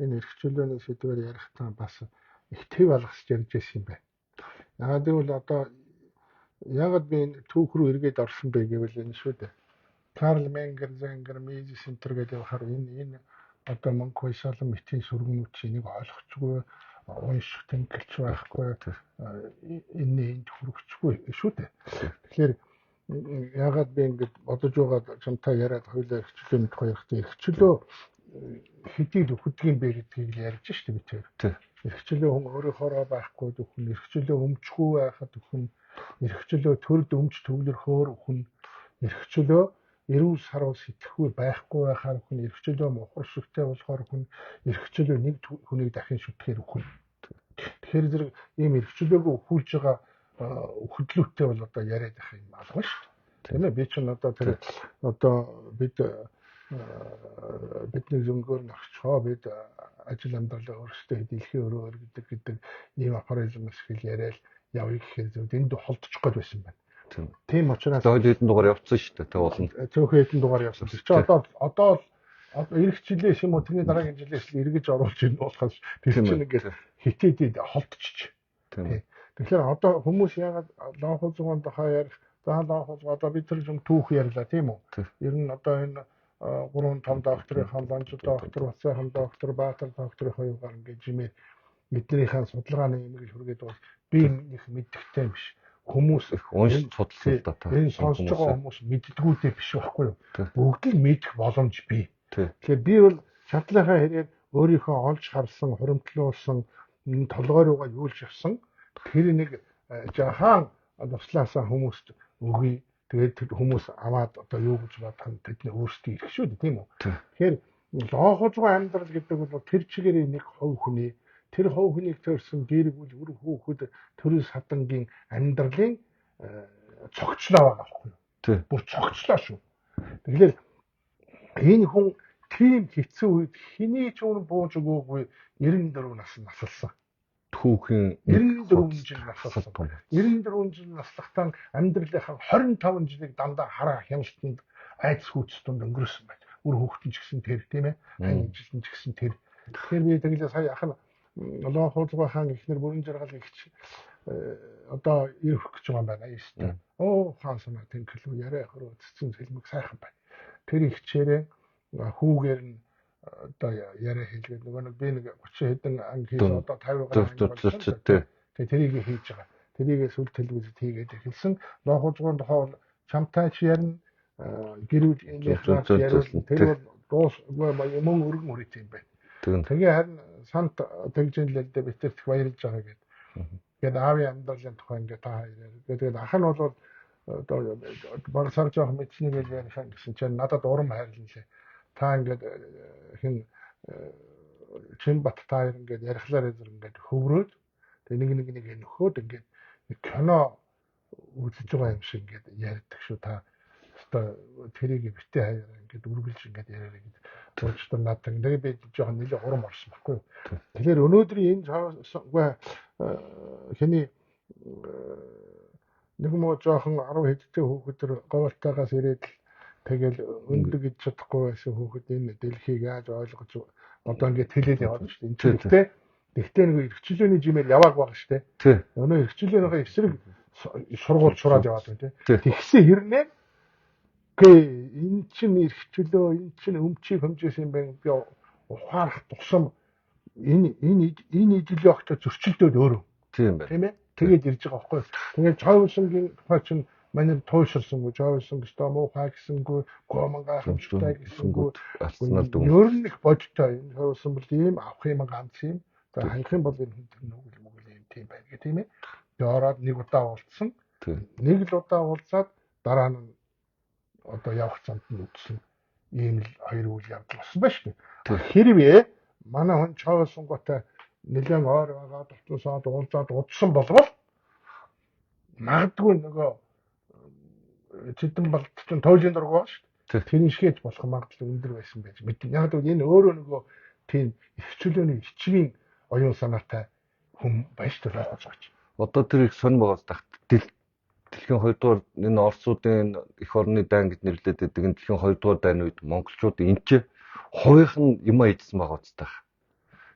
энэ эрхчлөөний сэдвээр ярихдаа бас их төв алгасч ярьж байсан юм байна. Яагаад гэвэл одоо яагаад би энэ түүх рүү эргээд орсон бэ гэвэл энэ шүү дээ. Карл Менгер, Зенгер, Мизис Центр гэдэг явахаар энэ одоо Монк Баясгалан мэтийн сүргэнүүд чинь энийг ойлгохгүй, унших тэнхэлч байхгүй, энэ энд хүргэхгүй шүү дээ. Тэгэхээр яагаад би ингэж бодож байгаа чамтай яриад хоёулаа эрхчлөөний тухай ярихдаа эрхчлөө хэдий л өгдөг юм бэ гэдгийг л ярьж шүү дээ би тэр. Эрхчлөө хүн өөрийнхоороо байхгүй дөхөн, эрхчлөө өмчгүй байхад дөхөн, эрхчлөө төрд өмч төвлөрөхөөр өхөн, эрхчлөө эрүүл сарвал сэтгэхгүй байхгүй байхаар хүн, эрхчлөө мухар шигтэй болохоор хүн, эрхчлөө нэг хүнийг дахин шүтгэхээр өхөн. Тэгэхээр зэрэг ийм эрхчлөөгөө өхүүлж байгаа өхөдлүүтэй бол одоо яриад байх юм алга шүү дээ. Тийм ээ, би чинь одоо тэр одоо бидний зөнгөөр нөхчхөө бид ажил амьдралаа өөрсдөө дэлхийн өрөөр гэдэг ийм афоризм шиг яриад явъя гэхээр зөв энд холдчих гээд байсан байна. Тийм учраас хоёул хэдэн дугаар явцсан шүү дээ. Тэг болно. Цөөхөн хэдэн дугаар явсан. Тэр чинь одоо эх жилээс юм уу тэрний дараагийн жилээс л эргэж оруулж ирнэ болохоос тэр чинь ингээд хитэд холдчих. Тийм. Тэгэхээр одоо хүмүүс яагаад лонхоо зугаан тухай ярих, за лонхоо зугаа одоо бид тэр юм түүх ярьлаа тийм үү? Ер нь одоо энэ гурван том докторийн лонж доктор, Бацаахан доктор, Баатар докторийн хоёугаар ингээд жимээр биднийхээ судалгааны юмыг хүргээд бол би нэг мэддэгтэй биш. Хүмүүс уншиж судалсан л да. Энэ сонсож байгаа хүмүүс мэддгүүтэй биш байхгүй юу? Бүгд л мэдэх боломж бий. Тэгэхээр би бол чадлынхаа хэрээр өөрийнхөө олж харсан, хуримтлуулсан, энэ толгой руугаа юулж явсан тэр нэг жахан туслаасаа хүмүүст өгье. Тэгээд тэр хүмүүс аваад одоо юу гэж бодох нь тэдний өөрсдийн эрх шүү дээ, тийм үү? Тэгэхээр лоохожгүй амьдрал гэдэг бол тэр чигээрээ нэг хувь хүний, тэр хувь хүнийг төрсөн гэр бүл, үр хүүхэд, төрийн садангийн амьдралын цогцлоо байгаа байхгүй юу? Бүр цогцлоо шүү. Тэгэхээр энэ хүн тийм хэцүү үед хэний ч өмнө бууж өгөөгүй 94 нас насалсан. Түүхэн 94 жил насалсан. 94 жил наслахтаа амьдралынхаа 25 жилийг дандаа хараа хяналтанд айдас хүүц тунд өнгөрөөсөн байна. Үр хүүхэд нь ч гэсэн тэр, тийм ээ. Хань жил нь ч гэсэн тэр. Тэгэхээр би тэгэлээ сая ах нь Олон хуулбай хаан ихнэр бүрэн жаргал ихч одоо ирэх гэж байгаа юм байна. Ийштэй. Оо хаан санаа тэнхлүү яриа хөрөө цэцэн сэлмэг сайхан байна. Тэр ихчээрээ хүүгээр нь одоо яриа хийлгээд нөгөө нэг би нэг 30 хэдэн анги хийсэн одоо 50 гаруй анги болсон. Тэгээ тэрийг хийж байгаа. Тэрийг сүл телевизэд хийгээд эхэлсэн. Лоохуужгуун тухай бол чамтай ч ярина, гэр бүл энийхээс яриул. Тэр бол дуусгүй мөн өргөн хүрээтэй юм байна. Тэгээ харин сант тэгжин л дээ бид тэрт баярлж байгаа гэдэг. Тэгээд аавын амьдралын тухай ингээд та хоёр. Тэгээд ах нь бол одоо баг сар жоох мэдсэнийг л ярих гэсэн чинь надад урам хайрлаа лээ. Та ингээд хин Чинбат та хоёр ингээд ярихлаар зэрэг ингээд хөврөөд тэг нэг нэг нэг нөхөөд ингээд нэг кино үзэж байгаа юм шиг ингээд ярьдаг шүү та. Өстой тэрийг битээ хаяараа ингээд үргэлж ингээд яриараа гэдэг. Урьдчилан надад тэгээ би жоохон нэлээ урам орсон байхгүй юу. Тэгэхээр өнөөдрийн энэ үгүй хиний нэг муу жоохон 10 хэдтэй хүүхэд төр говьтайгаас ирээд л тэгэл өндөг гэж чадахгүй байсан хүүхэд энэ дэлхийг яаж ойлгож одоо ингээд хэлээд яваад шүү дээ. Энэ чинь гэхдээ нэг эрхчлөөний жимээр явааг байгаа шүү дээ. Өнөө эрхчлөөнийхөө эсрэг сургууль шураад яваад байна тий. Тэгсэн хэрнээ гээ энэ чинь эрхчлөө, энэ чинь өмчийг хэмжээсэн юм байна. Би ухаарах тусам энэ энэ энэ идеологтой зөрчилдөөд өөрөө. Тийм байна. Тийм ээ. Тэгээд ирж байгаа байхгүй. Тэгээд Цойвлангийн тухай чинь Манай туйширсангүй, жовсон гэжтэй муухай гэсэнгүй, гомон гайхамшигтай гэсэнгүй. Ер нь их бодтой. Энэ харуулсан бол ийм авах юм ганц юм. За хангах юм бол энэ хүн тэр нүгэл мүгэл юм тийм байна гэх тийм ээ. Тэгээ ороод нэг удаа уулзсан. Нэг л удаа уулзаад дараа нь одоо явах замд нь үдсэн. Ийм л хоёр үйл явдал болсон байна шүү дээ. Хэрвээ манай хүн чоолсонготой нэлээд ойр байгаа дотносоод уулзаад удсан болвол магадгүй нөгөө Цэдэн балд чинь туйлын дург байгаа шүү дээ. Тэр шигээж болох магадлал өндөр байсан байж мэднэ. Яг л энэ өөрөө нөгөө тийм их чөлөөний ичмийн оюун санаатай хүн байж шүү дээ лоогооч. Одоо тэр их сонь байгаас дэлхийн 2 дугаар энэ Оросуудын эх орны дайн гэж нэрлэдэг байдаг энэ дэлхийн 2 дугаар дайн үед монголчууд энэ ч хувийнх нь юм ээжсэн байгаа үстэй.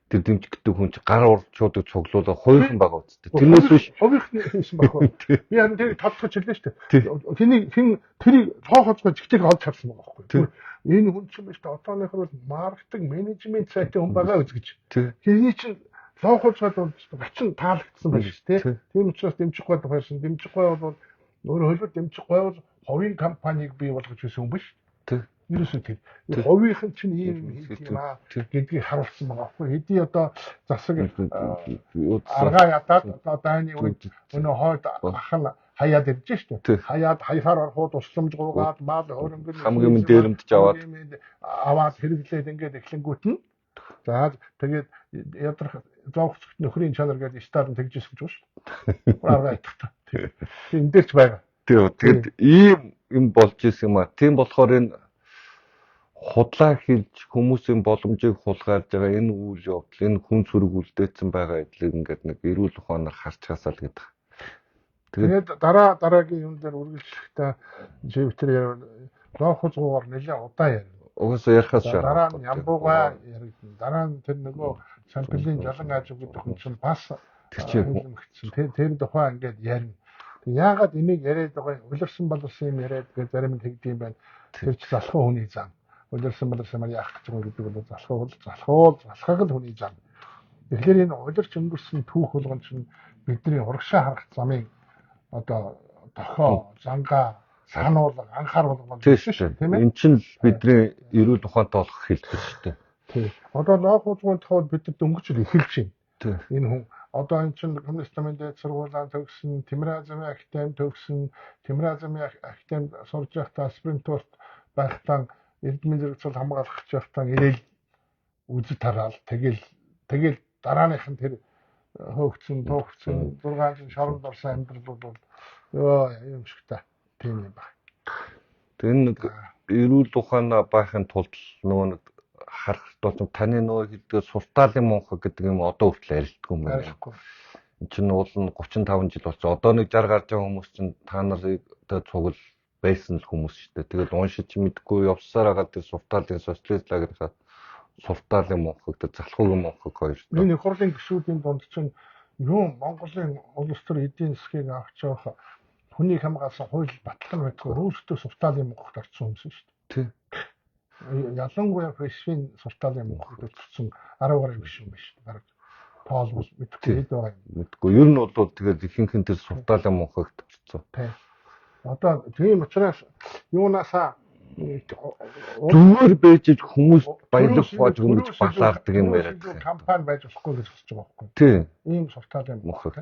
Тэр дэмжих гэдэг хүн чи гар урчуудыг цуглуулаа хувийнхан байгаа үстэй. Тэрнээс биш хувийнх нь хийсэн баг. Би харин тэрийг тодтогч хэллээ шүү дээ. Тэнийг хэн тэрийг цоохоцгоо жигтэйг олж харсан байгаа байхгүй. Энэ хүн чинь биш одооныхор бол маркетинг менежмент сайтай хүн байгаа үз гэж. Тэрний чинь лоохоцгоод бол гачин таалагдсан байж шүү дээ. Тийм учраас дэмжихгүй тухайсан. Дэмжихгүй бол өөрөө хөлбөр дэмжихгүй бол хувийн компанийг бий болгож байсан хүн биш. Ерөөсөө тэр. Хувийнх нь чинь ийм хийх юм аа гэдгийг харуулсан байгаа байхгүй. Хэдий одоо засаг аргаа ядаад одоо дайны үед өнөө хойд ах нь хаяад ирж штэ. Хаяад хаяхаар ороход тусламж гуугаад мал хөрөнгө хамгийн минь дээрэмдэж аваад хэрэглээд ингээд эхлэнгүүт нь за тэгээд ядрах зоогцогт нөхрийн чанар гэдэг стар нь тэгжсэн гэж байна шүү дээ. Аргаа ятгах. Тийм энэ дээр ч байгаа. Тэгээд ийм юм болж исэн юм а. Тийм болохоор энэ худлаа хэлж хүмүүсийн боломжийг хулгайлж байгаа энэ үйл явдал, энэ хүн сүрэг үлдээсэн байгаа эдлийг ингээд нэг эрүүл ухаанаар харчгаасаа л гэдэг. Тэгээд дараа дараагийн юм дээр үргэлжлэхдээ живтэр лоохоцгуугаар нэлээд удаан ярина. Угаасаа ярихаас шаардлага. Дараа нь ямбуугаа яригдана. Дараа нь тэр нөгөө Сампилийн жалан аажив гэдэг хүн чинь бас тэр тэр тухай ингээд ярина. Тэг яагаад энийг яриад байгаа юм? Улирсан боловсон юм яриад гэж зарим нь тэгдэм байх. Тэр чи залхуу хүний зам. Улирсан боловсон маар яах гэж байгаа гэдэг бол залхуу залхуу залхах л хүний зам. Тэгэхээр энэ улирч өнгөрсөн түүх болгон чинь бидний урагшаа харах замын одоо дохио, зангаа, сануулга, анхааруулга болж байна шүү дээ, тийм ээ. Энэ чинь л бидний эрүүл ухаантай болох хэлбэр шүү дээ. Тий. Одоо лоохуузгүйн тухайд бид нар дөнгөж л эхэлж байна. Энэ хүн одоо энэ чинь коммунист намын дээд сургуулаа төгссөн, Тимразамын академи төгссөн, Тимразамын академид сурж байхдаа аспирантурт байхдаа эрдмийн зэрэгцэл хамгаалах гэж байхдаа ирээл үзэл тараал тэгэл дарааных нь тэр хөөгцөн, туухцэн 6 жил шоронд орсон амьдрал бол ёо юм шигтэй тийм юм байна. Тэр нэг эрүүл ухаанаа байхын тулд нөгөө нэг харах тулд таны нөгөө хэлдэг суртаалын мунхаг гэдэг юм одоо хүртэл арилдаггүй юм байна. Энд чинь уул нь 35 жил болсон. Одоо нэг 60 гарч байгаа хүмүүс чинь та нарыг одоо цугл байсан л хүмүүс шүү дээ. Тэгэл уншиж мэдгүй явсаар байгаа тэр суртаалын социалист лагерийнхаа суртаалын мунхаг, тэр залхуугийн мунхаг хоёр. Энэ их хурлын гишүүдийн дунд чинь юу Монголын улс төр эдийн засгийг авч явах хүнийг хамгаалсан хууль батлан байдгүй өөрсдөө суртаалын мунхагт орсон хүмүүс шүү дээ. Тий. Ялангуяа фэшвийн суртаалын мунхагт орсон 10 гаруй гишүүн байна шүү дээ. Бараг тоолбол мэдхгүй хэд байгаа юм. Мэдгүй. Ер нь бол тэгэл ихэнх нь тэр суртаалын мунхагт орсон. Тий. Одоо тийм учраас юунаасаа зүгээр байж хүмүүс баялаг хувааж өгнө гэж балаардаг юм яриад байгаа. Компани байж болохгүй гэж хэлж байгаа байхгүй. Тий. Ийм суртаалын мунхаг.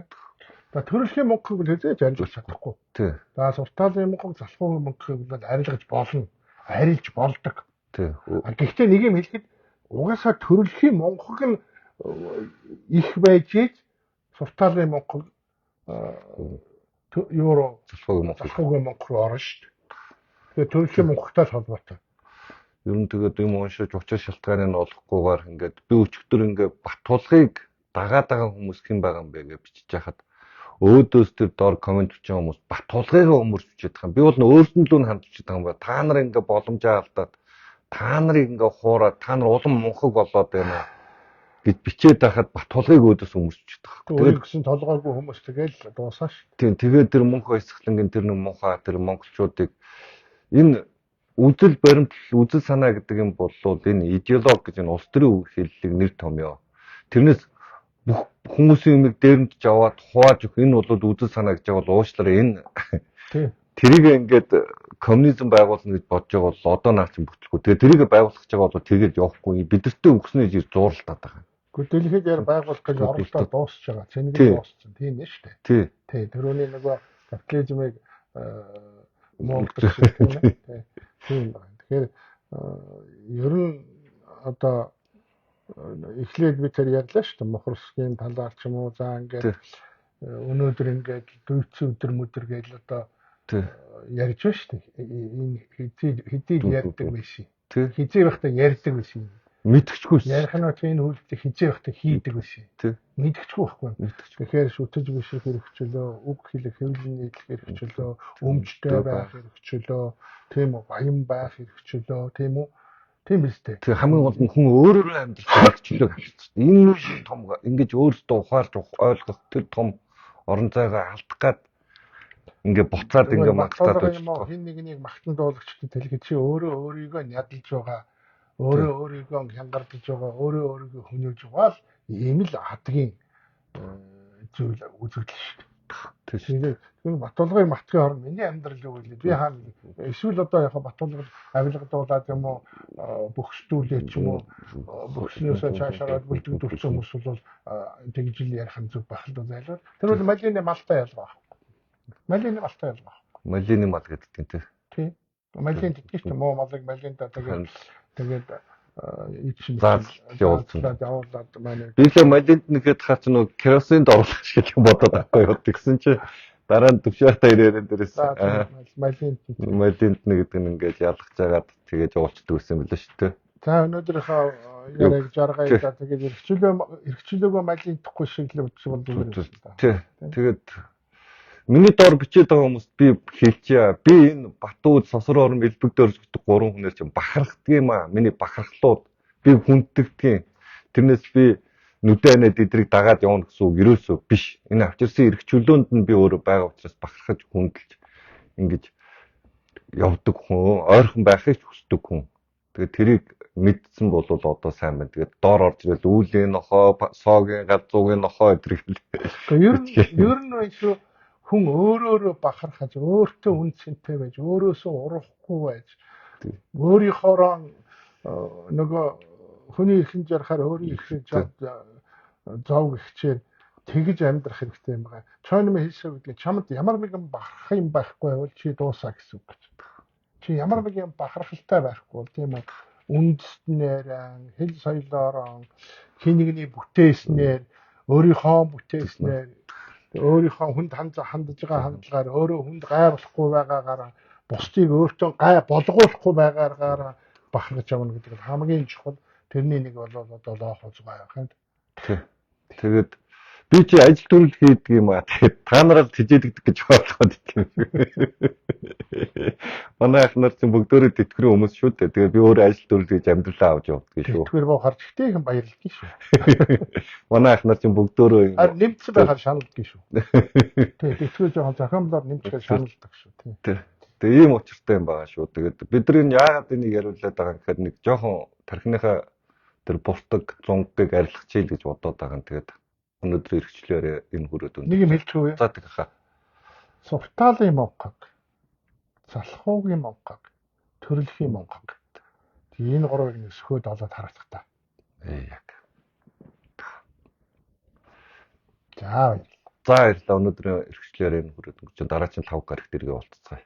За төрөлхийн мөнхийг бол хэзээ ч арилгаж чадахгүй. Тий. За суртаалын мөнхийг, залхуугийн мөнхийг бол арилгаж болно. Арилж болдог. Тий. Гэхдээ нэг юм хэлэхэд угаасаа төрөлхийн мөнхөг нь их байж ич суртаалын мөнхөг евро залхуугийн мөнх руу орно шүү дээ. Тэгээ төрөлхийн мөнхтэй л холбоотой. Ер нь тэгээд юм уншиж учир шалтгааныг нь олохгүйгээр ингээд би өчигдөр ингээд Батулгыг дагаад байгаа хүмүүс хэн байгаа юм бэ гэж бичиж яхад өөдөөс тэр дор комент бичсэн хүмүүс Батулгыг өмөрч бичээд байгаа юм. Би бол өөрсөн лүү нь хандж бичээд байгаа юм ба. Та нар ингээд боломжоо алдаад та нарыг ингээд хуураад та нар улам мунхаг болоод байна гэж бичээд байхад Батулгыг өөдөөс өмөрч бичээд байгаа. Тэгээд гэсэн толгойгүй хүмүүс тэгэл дуусаа шүү. Тийм, тэгээд тэр мунхаг баясгалангийн тэр нэг мунхаа тэр монголчуудыг энэ үзэл баримтлал, үзэл санаа гэдэг юм бол энэ идеологи гэж энэ улс төрийн үг хэллэг нэр томьёо. Тэрнээс бүх хүмүүсийн юмыг дээрэмдэж аваад хувааж өгөх энэ бол үзэл санаа гэж байгаа бол уушлаарай энэ. Тийм. Тэрийг ингээд коммунизм байгуулна гэж бодож байгаа бол одоо наа чинь бүтлэхгүй. Тэгээ тэрийг байгуулах гэж байгаа бол тэгээд явахгүй. Бидэртээ өгснөө жир зууралтаад байгаа. Гэхдээ дэлхийд яар байгуулах гэж оролдоо дуусч байгаа. Цэнийг дууссан. Тийм ээ шүү дээ. Тий. Тий. Тэрүүний нөгөө капитализмыг муулдаг шиг тийм ээ. Тий. Тийм байна. Тэгэхээр ер нь одоо эхлээд би тэр ярьлаа шүү дээ. Мухарскийн талаар ч юм уу за ингээд өнөөдөр ингээд дүйцэн өдөр мөдөр гэж одоо ярьж байна шүү дээ. Энэ хэзээ ярьдаг байсан. Хэзээ байхдаа ярьдаг байсан. Мэдгэчгүй. Ярих нь чи энэ үйлдэл хэзээ байхдаа хийдэг байсан. Мэдгэчгүй байхгүй. Тэгэхээр шүтэж бишрэх хэрэгчлөө, үг хэлэх, хэвлэл нийтлэх хэрэгчлөө, өмчтэй байх хэрэгчлөө, тийм үү, баян байх хэрэгчлөө, тийм үү? Тийм биз дээ. Тэгээ хамгийн гол нь хүн өөрөөрөө амьдрах хэрэгчлөөг авчихсан. Энэ шиг том ингэж өөртөө ухаарч ойлгох тэр том орон зайгаа алдах гад ингээ буцаад ингээ магтаад байж байгаа. Хин нэгнийг магтан дуулагчтай тэлгээ чи өөрөө өөрийгөө нядалж байгаа, өөрөө өөрийгөө хянгардаж байгаа, өөрөө өөрийгөө хөнөөж байгаа л ийм л хадгийн зүйл үзэгдэл шүү дээ. Тэгээд Батулгыг матгийн орн миний амьдрал юу гэлээ. Би хаана эсвэл одоо яг Батулга авилгадуулаад юм уу бөхсдүүлээ ч юм уу бөхснөөсөө цаашаараа бүлдэгдүүлсэн хүмүүс бол тэгж л ярих нь зүг байх л да зайлвал. Тэр бол малины малтай ялгаа байхгүй. Малины малтай ялгаа. Малины мал гэдэг тийм тий. Тий. Малин тэтгэж шүү дээ. Муу малыг малинда тэгээд ичим явуулаад манай. Би л малинд нэхэд хаа ч нөө керосинд оруулах шиг юм бодоод байхгүй юу. Тэгсэн чи дараа нь төвшөөтэй ирээрэн дээрээс малинд малинд нэг гэдэг нь ингээд ялгаж агаад тэгээд явуулчихдаг гэсэн юм билээ шүү дээ. За өнөөдрийнхөө яриаг жаргая за тэгээд эрхчлөөгөө малиндахгүй шиг л үтсэн бол зүгээр. Тий. Тэгээд миний доор бичээд байгаа хүмүүст би хэлчихье. Би энэ Батууд сосроо орон элбэг дөржигдэх гурван хүнээр чинь бахархдаг юм аа. Миний бахархлууд би хүнддэгдгийн. Тэрнээс би нүдэ анаа дэдрийг дагаад явна гэсэн үг ерөөсөө биш. Энэ авчирсан эрх чөлөөнд нь би өөрөө байгаа учраас бахархаж хүндэлж ингэж явдаг хүн, ойрхон байхыг ч хүсдэг хүн. Тэгээд тэрийг мэдсэн бол одоо сайн байна. Тэгээд доор орж ирэл үүлийн нохоо, соогийн галзуугийн нохоо өдрийг л. Ер нь шүү хүн өөрөөрөө бахархаж, өөртөө үн цэнтэй байж, өөрөөсөө урахгүй байж, өөрийнхоороо нөгөө хүний эрхэн жарахаар өөрийн эрхийг зовг ихчээр тэгж амьдрах хэрэгтэй юм байна. Чойнмын хэлсэн гэдэг чамд ямар нэгэн бахарх юм байхгүй бол чи дуусаа гэсэн үг гэж. Чи ямар нэгэн бахархалтай байхгүй бол тийм үү, үндэстнээр, хэл соёлоороо, хин нэгний бүтээснээр, өөрийнхөө бүтээснээр, өөрийнхөө хүнд хандж байгаа хандлагаар, өөрөө хүнд гай болохгүй байгаагаараа, бусдыг өөртөө гай болгуулахгүй байгаагаараа бахархаж явна гэдэг нь хамгийн чухал. Тэрний нэг бол одоо лоох узгай байх юм. Тэгээд би чи ажил төрөл хийдэг юм аа. Тэгээд та нараа тэжээдэгдэг гэж ойлгоод итгэв. Манай ах нар чинь бүгдөө тэтгэврийн хүмүүс шүү дээ. Тэгээд би өөрөө ажил төрөл хийж амьдралаа авч явдаг шүү. Тэтгэвэр боо харж ихтэйхэн баярлдаг шүү. Манай ах нар чинь бүгдөө харин нэмсэн байхаар шаналдаг шүү. Тэгээд тэтгэвэр жоохон зохиомлоор нэмчихээр шаналдаг шүү. Тий. Тэгээд ийм учиртай юм байгаа шүү. Тэгээд бид нар энэ яагаад энийг яриулаад байгаа юм гэхээр нэг жоохон тархиныхаа тэр буртаг зунгийг арилгах чийл гэж бодоод байгаа юм. Тэгээд өнөөдөр эрхчлөөр энэ хүрээд өндөр. Нэг юм хэлчихв үү? За тэг хаа. Суртаалын мунхаг, залхуугийн мунхаг, төрөлхийн мунхаг. Энэ гурвыг нөсгөөд олоод харагдах та. Яг. За баярлалаа. За баярлалаа. Өнөөдөр эрхчлөөр энэ хүрээд өнгөрч дараагийн 5 гарагт эргээ уулзцгаая.